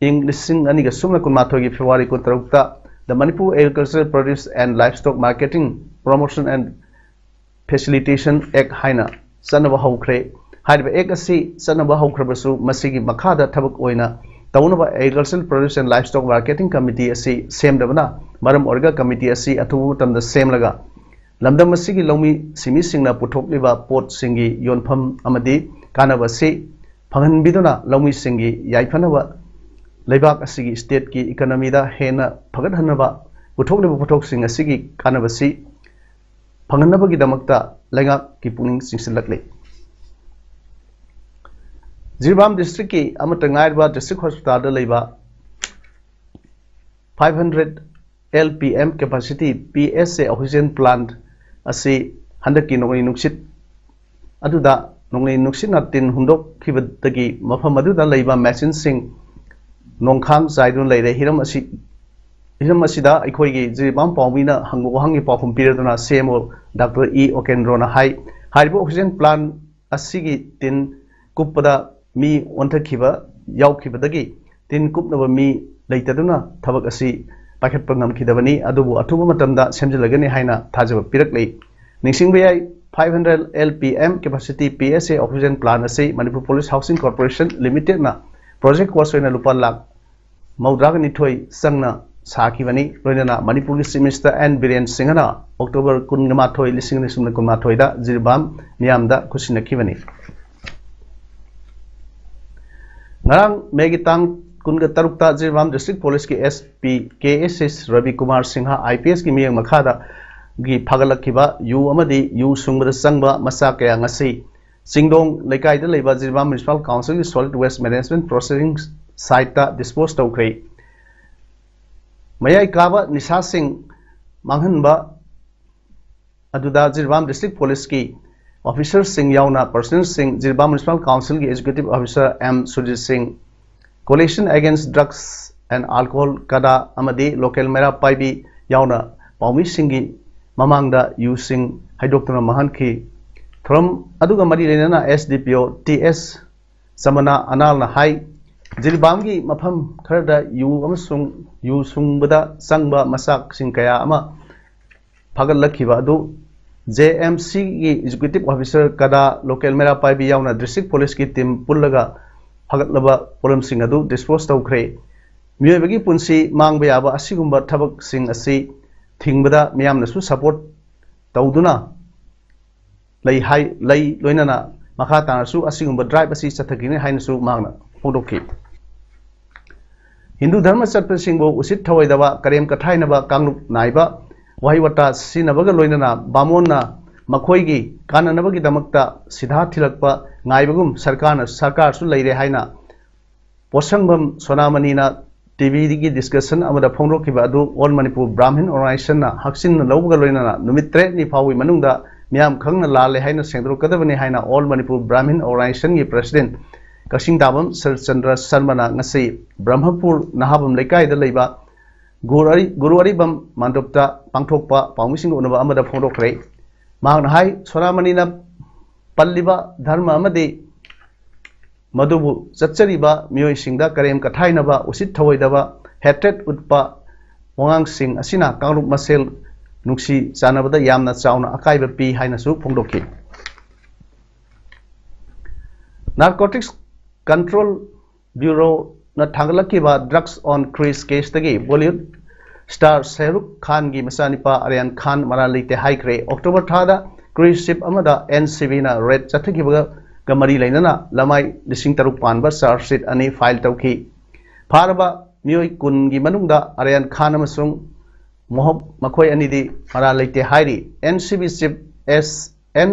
ꯏꯪ ꯂꯤꯁꯤꯡ ꯑꯅꯤꯒ ꯁꯨꯞꯅ ꯀꯨꯟꯃꯥꯊꯣꯏꯒꯤ February ꯀꯨꯟꯇꯔꯨꯛꯇ The Manipur Agriculture Produce and Livestock Marketing Promotion and Facilitation Act ꯍꯥꯏꯅ ꯆꯠꯅꯕ ꯍꯧꯈ꯭ꯔꯦ꯫ ꯍꯥꯏꯔꯤꯕ act ꯑꯁꯤ ꯆꯠꯅꯕ ꯍꯧꯈ꯭ꯔꯕꯁꯨ, ꯃꯁꯤꯒꯤ ꯃꯈꯥꯗ ꯊꯕꯛ ꯑꯣꯏꯅ ꯇꯧꯅꯕ Agricultural Produce and Livestock Marketing Committee ꯑꯁꯤ ꯁꯦꯝꯗꯕꯅ ꯃꯔꯝ ꯑꯣꯏꯔꯒ committee ꯑꯁꯤ ꯑꯊꯨꯕ ꯃꯇꯝꯗ ꯁꯦꯝꯂꯒ ꯂꯝꯗꯝ ꯑꯁꯤꯒꯤ ꯂꯧꯃꯤ ꯁꯤꯟꯃꯤꯁꯤꯡꯅ ꯄꯨꯊꯣꯛꯂꯤꯕ ꯄꯣꯠꯁꯤꯡꯒꯤ ꯌꯣꯟꯐꯝ ꯑꯃꯗꯤ ꯀꯥꯟꯅꯕ ꯑꯁꯤ ꯐꯪꯍꯟꯕꯤꯗꯨꯅ ꯂꯧꯃꯤꯁꯤꯡꯒꯤ ꯌꯥꯏꯐꯅꯕ ꯂꯩꯕꯥꯛ ꯑꯁꯤꯒꯤ stateꯀꯤ economyꯗ ꯍꯦꯟꯅ ꯐꯒꯠꯍꯟꯅꯕ ꯄꯨꯊꯣꯛꯂꯤꯕ ꯄꯣꯠꯊꯣꯛꯁꯤꯡ ꯑꯁꯤꯒꯤ ꯀꯥꯟꯅꯕꯁꯤ ꯐꯪꯍꯟꯅꯕꯒꯤꯗꯃꯛꯇ ꯂꯩꯉꯥꯛꯀꯤ ꯄꯨꯛꯅꯤꯡ ꯆꯤꯡꯁꯤꯜꯂꯛꯂꯤ꯫ ꯖꯤꯔꯤꯕꯥꯝ districtꯀꯤ ꯑꯃꯠꯇ ꯉꯥꯏꯔꯕ district hospitalꯗ ꯂꯩꯕ five hundred L P M capacity P S A oxygen plant ꯑꯁꯤ ꯍꯟꯗꯛꯀꯤ ꯅꯣꯡꯂꯩ ꯅꯨꯡꯁꯤꯠ ꯑꯗꯨꯗ ꯅꯣꯡꯂꯩ ꯅꯨꯡꯁꯤꯠꯅ ꯇꯤꯟ ꯍꯨꯝꯗꯣꯛꯈꯤꯕꯗꯒꯤ ꯃꯐꯝ ꯑꯗꯨꯗ ꯂꯩꯕ machineꯁꯤꯡ ꯅꯣꯡꯈꯥꯡ ꯆꯥꯏꯗꯨꯅ ꯂꯩꯔꯦ꯫ ꯍꯤꯔꯝ ꯑꯁꯤ, ꯍꯤꯔꯝ ꯑꯁꯤꯗ ꯑꯩꯈꯣꯏꯒꯤ ꯖꯤꯔꯤꯕꯥꯝ ꯄꯥꯎꯃꯤꯅ ꯍꯪꯕ ꯋꯥꯍꯪꯒꯤ ꯄꯥꯎꯈꯨꯝ ꯄꯤꯔꯗꯨꯅ C M O Doctor E ꯑꯣꯀꯦꯟꯗ꯭ꯔꯣꯅ ꯍꯥꯏ, ꯍꯥꯏꯔꯤꯕ oxygen plant ꯑꯁꯤꯒꯤ ꯇꯤꯟ ꯀꯨꯞꯄꯗ ꯃꯤ ꯑꯣꯟꯊꯈꯤꯕ ꯌꯥꯎꯈꯤꯕꯗꯒꯤ ꯇꯤꯟ ꯀꯨꯞꯅꯕ ꯃꯤ ꯂꯩꯇꯗꯨꯅ ꯊꯕꯛ ꯑꯁꯤ ꯄꯥꯏꯈꯠꯄ ꯉꯝꯈꯤꯗꯕꯅꯤ, ꯑꯗꯨꯕꯨ ꯑꯊꯨꯕ ꯃꯇꯝꯗ ꯁꯦꯝꯖꯤꯜꯂꯒꯅꯤ ꯍꯥꯏꯅ ꯊꯥꯖꯕ ꯄꯤꯔꯛꯂꯤ꯫ ꯅꯤꯡꯁꯤꯡꯕ ꯌꯥꯏ, five hundred L P M capacity P S A oxygen plant ꯑꯁꯤ ꯃꯅꯤꯄꯨꯔ ꯄꯣꯂꯤꯁ ꯍꯥꯎꯁꯤꯡ ꯀꯣꯔꯄꯣꯔꯦꯁꯟ ꯂꯤꯃꯤꯇꯦꯗꯅ project cost ꯑꯣꯏꯅ ꯂꯨꯄꯥ ꯂꯥꯈ ꯃꯧꯗ꯭ꯔꯥꯒ ꯅꯤꯊꯣꯏ ꯆꯪꯅ ꯁꯥꯈꯤꯕꯅꯤ꯫ ꯂꯣꯏꯅꯅ ꯃꯅꯤꯄꯨꯔꯒꯤ Chief Minister N ꯕꯤꯔꯦꯟ ꯁꯤꯡꯍꯅ October ꯀꯨꯟꯃꯥꯊꯣꯏ, ꯂꯤꯁꯤꯡ ꯑꯅꯤ ꯀꯨꯟꯃꯥꯊꯣꯏꯗ ꯖꯤꯔꯤꯕꯥꯝ ꯃꯤꯌꯥꯝꯗ ꯈꯨꯠꯁꯤꯟꯅꯈꯤꯕꯅꯤ꯫ ꯉꯔꯥꯡ ꯃꯦꯒꯤ ꯇꯥꯡ ꯀꯨꯟꯒ ꯇꯔꯨꯛꯇ Jiribam district policeꯀꯤ S P K S S Ravi Kumar Singh I P Sꯀꯤ ꯃꯤꯠꯌꯦꯡ ꯃꯈꯥꯗ ꯒꯤ ꯐꯥꯒꯠꯂꯛꯈꯤꯕ ꯌꯨ ꯑꯃꯗꯤ ꯌꯨ ꯁꯨꯡꯕꯗ ꯆꯪꯕ ꯃꯆꯥꯛ ꯀꯌꯥ ꯉꯁꯤ ꯆꯤꯡꯗꯣꯡ ꯂꯩꯀꯥꯏꯗ ꯂꯩꯕ Jiribam Municipal Councilꯒꯤ solid waste management processing siteꯇ dispose ꯇꯧꯈ꯭ꯔꯦ꯫ ꯃꯌꯥꯏ ꯀꯥꯕ ꯅꯤꯁꯥꯁꯤꯡ ꯃꯥꯡꯍꯟꯕ ꯑꯗꯨꯗ ꯖꯤꯔꯤꯕꯥꯝ district policeꯀꯤ officerꯁꯤꯡ ꯌꯥꯎꯅ personnelꯁꯤꯡ, Jiribam Municipal Councilꯒꯤ executive officer M Surjit ꯁꯤꯡ, Coalition Against Drugs and Alcohol, ꯀꯗꯥ, ꯑꯃꯗꯤ local ꯃꯩꯔꯥ ꯄꯥꯏꯕꯤ ꯌꯥꯎꯅ ꯄꯥꯎꯃꯤꯁꯤꯡꯒꯤ ꯃꯃꯥꯡꯗ ꯌꯨꯁꯤꯡ ꯍꯩꯗꯣꯛꯇꯨꯅ ꯃꯥꯡꯍꯟꯈꯤ꯫ ꯊꯧꯔꯝ ꯑꯗꯨꯒ ꯃꯔꯤ ꯂꯩꯅꯅ S D P O T S ꯆꯃꯅꯥ ꯑꯅꯥꯜꯅ ꯍꯥꯏ, ꯖꯤꯔꯤꯕꯥꯝꯒꯤ ꯃꯐꯝ ꯈꯔꯗ ꯌꯨ ꯑꯃꯁꯨꯡ ꯌꯨ ꯁꯨꯡꯕꯗ ꯆꯪꯕ ꯃꯆꯥꯛꯁꯤꯡ ꯀꯌꯥ ꯑꯃ ꯐꯥꯒꯠꯂꯛꯈꯤꯕ ꯑꯗꯨ J M Cꯒꯤ executive officer ꯀꯗꯥ, local ꯃꯩꯔꯥ ꯄꯥꯏꯕꯤ ꯌꯥꯎꯅ district policeꯀꯤ team ꯄꯨꯜꯂꯒ ꯐꯒꯠꯂꯕ ꯄꯣꯠꯂꯝꯁꯤꯡ ꯑꯗꯨ dispose ꯇꯧꯈ꯭ꯔꯦ꯫ ꯃꯤꯑꯣꯏꯕꯒꯤ ꯄꯨꯟꯁꯤ ꯃꯥꯡꯕ ꯌꯥꯕ ꯑꯁꯤꯒꯨꯝꯕ ꯊꯕꯛꯁꯤꯡ ꯑꯁꯤ ꯊꯤꯡꯕꯗ ꯃꯤꯌꯥꯝꯅꯁꯨ support ꯇꯧꯗꯨꯅ ꯂꯩ ꯍꯥꯏ, ꯂꯩ꯫ ꯂꯣꯏꯅꯅ ꯃꯈꯥ ꯇꯥꯅꯁꯨ ꯑꯁꯤꯒꯨꯝꯕ drive ꯑꯁꯤ ꯆꯠꯊꯈꯤꯒꯅꯤ ꯍꯥꯏꯅꯁꯨ ꯃꯍꯥꯛꯅ ꯐꯣꯡꯗꯣꯛꯈꯤ꯫ ꯍꯤꯟꯗꯨ ꯙꯔꯃ ꯆꯠꯄꯁꯤꯡꯕꯨ ꯎꯁꯤꯠ ꯊꯑꯣꯏꯗꯕ, ꯀꯔꯦꯝ ꯀꯊꯥꯏꯅꯕ ꯀꯥꯡꯂꯨꯞ ꯅꯥꯏꯕ ꯋꯥꯍꯩ ꯋꯥꯇꯥ ꯁꯤꯖꯤꯟꯅꯕꯒ ꯂꯣꯏꯅꯅ ꯕꯥꯃꯣꯟꯅ ꯃꯈꯣꯏꯒꯤ ꯀꯥꯟꯅꯅꯕꯒꯤꯗꯃꯛꯇ ꯁꯤꯙꯥ ꯊꯤꯜꯂꯛꯄ ꯉꯥꯏꯕꯒꯨꯝ ꯁꯔꯀꯥꯔꯅ, ꯁꯔꯀꯥꯔꯁꯨ ꯂꯩꯔꯦ ꯍꯥꯏꯅ ꯄꯣꯠꯁꯪꯕꯝ ꯁꯣꯅꯥꯃꯅꯤꯅ ꯇꯤꯚꯤꯒꯤ discussion ꯑꯃꯗ ꯐꯣꯡꯗꯣꯛꯈꯤꯕ ꯑꯗꯨ All Manipur Brahmin Organizationꯅ ꯍꯛꯆꯤꯟꯅ ꯂꯧꯕꯒ ꯂꯣꯏꯅꯅ ꯅꯨꯃꯤꯠ ꯇꯔꯦꯠꯅꯤ ꯐꯥꯎꯕꯒꯤ ꯃꯅꯨꯡꯗ ꯃꯤꯌꯥꯝ ꯈꯪꯅ ꯂꯥꯜꯂꯦ ꯍꯥꯏꯅ ꯁꯦꯡꯗꯣꯛꯀꯗꯕꯅꯤ ꯍꯥꯏꯅ All Manipur Brahmin Organizationꯒꯤ president ꯀꯛꯆꯤꯡ ꯇꯥꯕꯝ ꯁꯔꯠꯆꯟꯗ꯭ꯔ ꯁꯔꯃꯅ ꯉꯁꯤ ꯕ꯭ꯔꯍ꯭ꯃꯄꯨꯔ ꯅꯍꯥꯕꯝ ꯂꯩꯀꯥꯏꯗ ꯂꯩꯕ ꯒꯨꯔꯨ ꯑꯔꯤ-, ꯒꯨꯔꯨ ꯑꯔꯤꯕꯝ ꯃꯟꯗꯞꯇ ꯄꯥꯡꯊꯣꯛꯄ ꯄꯥꯎꯃꯤꯁꯤꯡꯒ ꯎꯅꯕ ꯑꯃꯗ ꯐꯣꯡꯗꯣꯛꯈ꯭ꯔꯦ꯫ ꯃꯍꯥꯛꯅ ꯍꯥꯏ, ꯁꯣꯅꯥꯃꯅꯤꯅ ꯄꯜꯂꯤꯕ ꯙꯔꯃ ꯑꯃꯗꯤ ꯃꯗꯨꯕꯨ ꯆꯠꯆꯔꯤꯕ ꯃꯤꯑꯣꯏꯁꯤꯡꯗ ꯀꯔꯦꯝ ꯀꯊꯥꯏꯅꯕ, ꯎꯁꯤꯠ ꯊꯑꯣꯏꯗꯕ, hatred ꯎꯠꯄ ꯋꯥꯉꯥꯡꯁꯤꯡ ꯑꯁꯤꯅ ꯀꯥꯡꯂꯨꯞ ꯃꯁꯦꯜ ꯅꯨꯡꯁꯤ ꯆꯥꯟꯅꯕꯗ ꯌꯥꯝꯅ ꯆꯥꯎꯅ ꯑꯀꯥꯏꯕ ꯄꯤ ꯍꯥꯏꯅꯁꯨ ꯐꯣꯡꯗꯣꯛꯈꯤ꯫ Narcotics Control Bureauꯅ ꯊꯥꯡꯒꯠꯂꯛꯈꯤꯕ drugs on craze caseꯇꯒꯤ Bollywood star Shahrukh ꯈꯥꯟꯒꯤ ꯃꯆꯥꯅꯤꯄꯥ ꯑꯔꯌꯥꯟ ꯈꯥꯟ ꯃꯔꯥꯜ ꯂꯩꯇꯦ ꯍꯥꯏꯈ꯭ꯔꯦ꯫ ꯑꯣꯛꯇꯣꯕꯔ ꯊꯥꯗ cruise ship ꯑꯃꯗ NCBꯅ raid ꯆꯠꯊꯈꯤꯕꯒ ꯃꯔꯤ ꯂꯩꯅꯅ ꯂꯃꯥꯏ ꯂꯤꯁꯤꯡ ꯇꯔꯨꯛ ꯄꯥꯟꯕ charge sheet ꯑꯅꯤ file ꯇꯧꯈꯤ꯫ ꯐꯥꯔꯕ ꯃꯤꯑꯣꯏ ꯀꯨꯟꯒꯤ ꯃꯅꯨꯡꯗ ꯑꯔꯌꯥꯟ ꯈꯥꯟ ꯑꯃꯁꯨꯡ ꯃꯣꯍꯕ ꯃꯈꯣꯏ ꯑꯅꯤꯗꯤ ꯃꯔꯥꯜ ꯂꯩꯇꯦ ꯍꯥꯏꯔꯤ꯫ NCB chief S N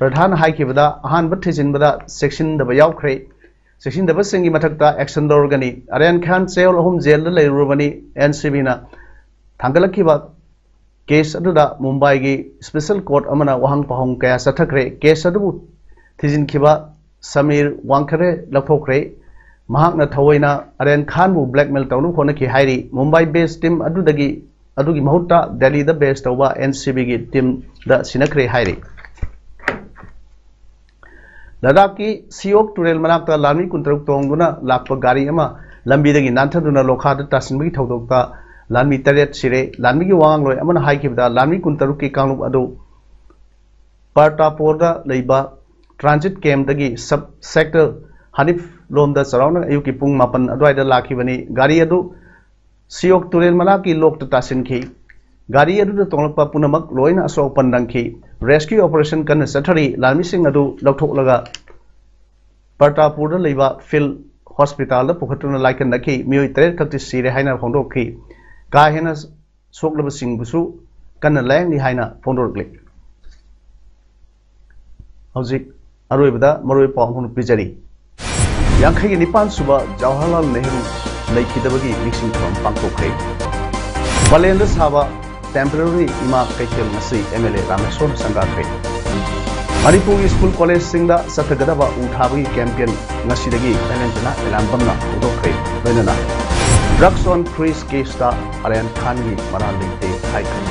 ꯔꯥꯙꯥꯅ ꯍꯥꯏꯈꯤꯕꯗ, ꯑꯍꯥꯟꯕ ꯊꯤꯖꯤꯟꯕꯗ ꯆꯦꯛꯁꯤꯟꯗꯕ ꯌꯥꯎꯈ꯭ꯔꯦ꯫ ꯆꯦꯛꯁꯤꯟꯗꯕꯁꯤꯡꯒꯤ ꯃꯊꯛꯇ action ꯂꯧꯔꯒꯅꯤ꯫ ꯑꯔꯌꯥꯟ ꯈꯥꯟ ꯆꯌꯣꯜ ꯑꯍꯨꯝ ꯖꯦꯜꯗ ꯂꯩꯔꯨꯔꯕꯅꯤ꯫ NCBꯅ ꯊꯥꯡꯒꯠꯂꯛꯈꯤꯕ case ꯑꯗꯨꯗ ꯃꯨꯝꯕꯥꯏꯒꯤ special court ꯑꯃꯅ ꯋꯥꯍꯪ ꯄꯥꯎꯍꯪ ꯀꯌꯥ ꯆꯠꯊꯈ꯭ꯔꯦ꯫ Case ꯑꯗꯨꯕꯨ ꯊꯤꯖꯤꯟꯈꯤꯕ ꯁꯃꯤꯔ ꯋꯥꯡꯈꯔꯦ ꯂꯧꯊꯣꯛꯈ꯭ꯔꯦ꯫ ꯃꯍꯥꯛꯅ ꯊꯑꯣꯏꯅ ꯑꯔꯌꯥꯟ ꯈꯥꯟꯕꯨ blackmail ꯇꯧꯅꯕ ꯍꯣꯠꯅꯈꯤ ꯍꯥꯏꯔꯤ꯫ ꯃꯨꯝꯕꯥꯏ based team ꯑꯗꯨꯗꯒꯤ, ꯑꯗꯨꯒꯤ ꯃꯍꯨꯠꯇ ꯗꯦꯜꯂꯤꯗ base ꯇꯧꯕ NCBꯒꯤ teamꯗ ꯁꯤꯟꯅꯈ꯭ꯔꯦ ꯍꯥꯏꯔꯤ꯫ ꯂꯗꯥꯈꯀꯤ ꯁꯤꯑꯣꯛ ꯇꯨꯔꯦꯜ ꯃꯅꯥꯛꯇ ꯂꯥꯟꯃꯤ ꯀꯨꯟꯇꯔꯨꯛ ꯇꯣꯡꯗꯨꯅ ꯂꯥꯛꯄ ꯒꯥꯔꯤ ꯑꯃ ꯂꯝꯕꯤꯗꯒꯤ ꯅꯥꯟꯊꯗꯨꯅ ꯂꯣꯈꯥꯗ ꯇꯥꯁꯤꯟꯕꯒꯤ ꯊꯧꯗꯣꯛꯇ ꯂꯥꯟꯃꯤ ꯇꯔꯦꯠ ꯁꯤꯔꯦ꯫ ꯂꯥꯟꯃꯤꯒꯤ ꯋꯥꯉꯥꯡꯂꯣꯏ ꯑꯃꯅ ꯍꯥꯏꯈꯤꯕꯗ, ꯂꯥꯟꯃꯤ ꯀꯨꯟꯇꯔꯨꯛꯀꯤ ꯀꯥꯡꯂꯨꯞ ꯑꯗꯨ ꯄꯔꯇꯥꯄꯣꯔꯗ ꯂꯩꯕ transit campꯇꯒꯤ sub sector ꯍꯥꯅꯤꯐ ꯂꯣꯝꯗ ꯆꯥꯎꯔꯥꯛꯅ ꯑꯌꯨꯛꯀꯤ ꯄꯨꯡ ꯃꯥꯄꯟ ꯑꯗꯨꯋꯥꯏꯗ ꯂꯥꯛꯈꯤꯕꯅꯤ꯫ ꯒꯥꯔꯤ ꯑꯗꯨ ꯁꯤꯌꯣꯛ ꯇꯨꯔꯦꯜ ꯃꯅꯥꯛꯀꯤ ꯂꯣꯛꯇ ꯇꯥꯁꯤꯟꯈꯤ꯫ ꯒꯥꯔꯤ ꯑꯗꯨꯗ ꯇꯣꯡꯂꯛꯄ ꯄꯨꯝꯅꯃꯛ ꯂꯣꯏꯅ ꯑꯁꯣꯛ ꯑꯄꯟ ꯅꯪꯈꯤ꯫ ꯔꯦꯁꯀ꯭ꯌꯨ ꯑꯣꯄꯔꯦꯁꯟ ꯀꯟꯅ ꯆꯠꯊꯔꯤ꯫ ꯂꯥꯟꯃꯤꯁꯤꯡ ꯑꯗꯨ ꯂꯧꯊꯣꯛꯂꯒ ꯄꯔꯇꯥꯄꯨꯔꯗ ꯂꯩꯕ ꯐꯤꯜ ꯍꯣꯁꯄꯤꯇꯥꯜꯗ ꯄꯨꯈꯠꯇꯨꯅ ꯂꯥꯏꯀꯠꯅꯈꯤ꯫ ꯃꯤꯑꯣꯏ ꯇꯔꯦꯠ ꯈꯛꯇꯤ ꯁꯤꯔꯦ ꯍꯥꯏꯅ ꯐꯣꯡꯗꯣꯛꯈꯤ꯫ ꯀꯥ ꯍꯦꯟꯅ ꯁꯣꯛꯂꯕꯁꯤꯡꯕꯨꯁꯨ ꯀꯟꯅ ꯂꯥꯌꯦꯡꯂꯤ ꯍꯥꯏꯅ ꯐꯣꯡꯗꯣꯔꯛꯂꯤ꯫ ꯍꯧꯖꯤꯛ ꯑꯔꯣꯏꯕꯗ ꯃꯔꯨꯑꯣꯏꯕ ꯄꯥꯎ ꯑꯃꯈꯛ ꯄꯤꯖꯔꯤ꯫ ꯌꯥꯡꯈꯩꯒ ꯅꯤꯄꯥꯟ ꯁꯨꯕ ꯖꯋꯥꯍꯔꯂꯥꯜ ꯅꯦꯍꯔꯨ ꯂꯩꯈꯤꯗꯕꯒꯤ ꯅꯤꯡꯁꯤꯡ ꯊꯧꯔꯝ ꯄꯥꯡꯊꯣꯛꯈ꯭ꯔꯦ꯫ ꯄꯂꯦꯟꯗ ꯁꯥꯕ ꯇꯦꯝꯄꯔꯦꯔꯤ ꯏꯃꯥ ꯀꯩꯊꯦꯜ ꯉꯁꯤ ꯑꯦꯝ ꯑꯦꯜ ꯑꯦ ꯔꯥꯃꯦꯁꯣꯔꯅ ꯁꯪꯒꯥꯈ꯭ꯔꯦ꯫ ꯃꯅꯤꯄꯨꯔꯒꯤ ꯁ꯭ꯀꯨꯜ ꯀꯣꯂꯦꯖꯁꯤꯡꯗ ꯆꯠꯊꯒꯗꯕ ꯎ ꯊꯥꯕꯒꯤ ꯀꯦꯝꯄꯦꯟ ꯉꯁꯤꯗꯒꯤ ꯃꯦꯂꯦꯟꯖꯅ ꯑꯦꯂꯥꯝꯕꯝꯅ ꯍꯧꯗꯣꯛꯈ꯭ꯔꯦ꯫ ꯂꯣꯏꯅꯅ ꯗ꯭ꯔꯒꯁ ꯑꯣꯟ ꯈ꯭ꯔꯤꯁ ꯀꯦꯁꯇ ꯑꯔꯌꯥꯟ ꯈꯥꯟꯒꯤ ꯃꯔꯥꯜ ꯂꯩꯇꯦ ꯍꯥꯏꯈ꯭ꯔꯦ꯫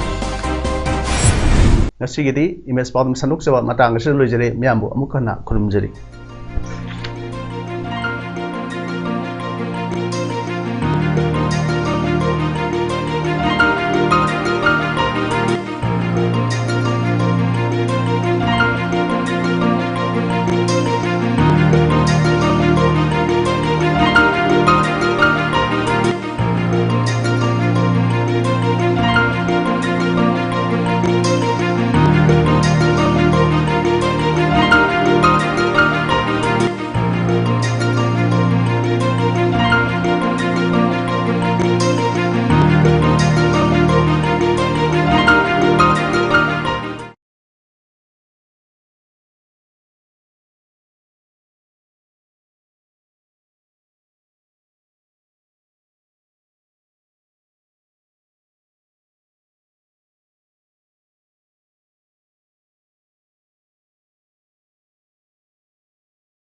ꯉꯁꯤꯒꯤꯗꯤ ꯏꯃꯦꯖ ꯄꯥꯎꯗꯝ ꯁꯟꯗꯣꯛꯆꯕ ꯃꯇꯥꯡ ꯑꯁꯤꯗ ꯂꯣꯏꯖꯔꯦ꯫ ꯃꯌꯥꯝꯕꯨ ꯑꯃꯨꯛ ꯍꯟꯅ ꯈꯨꯔꯨꯝꯖꯔꯤ꯫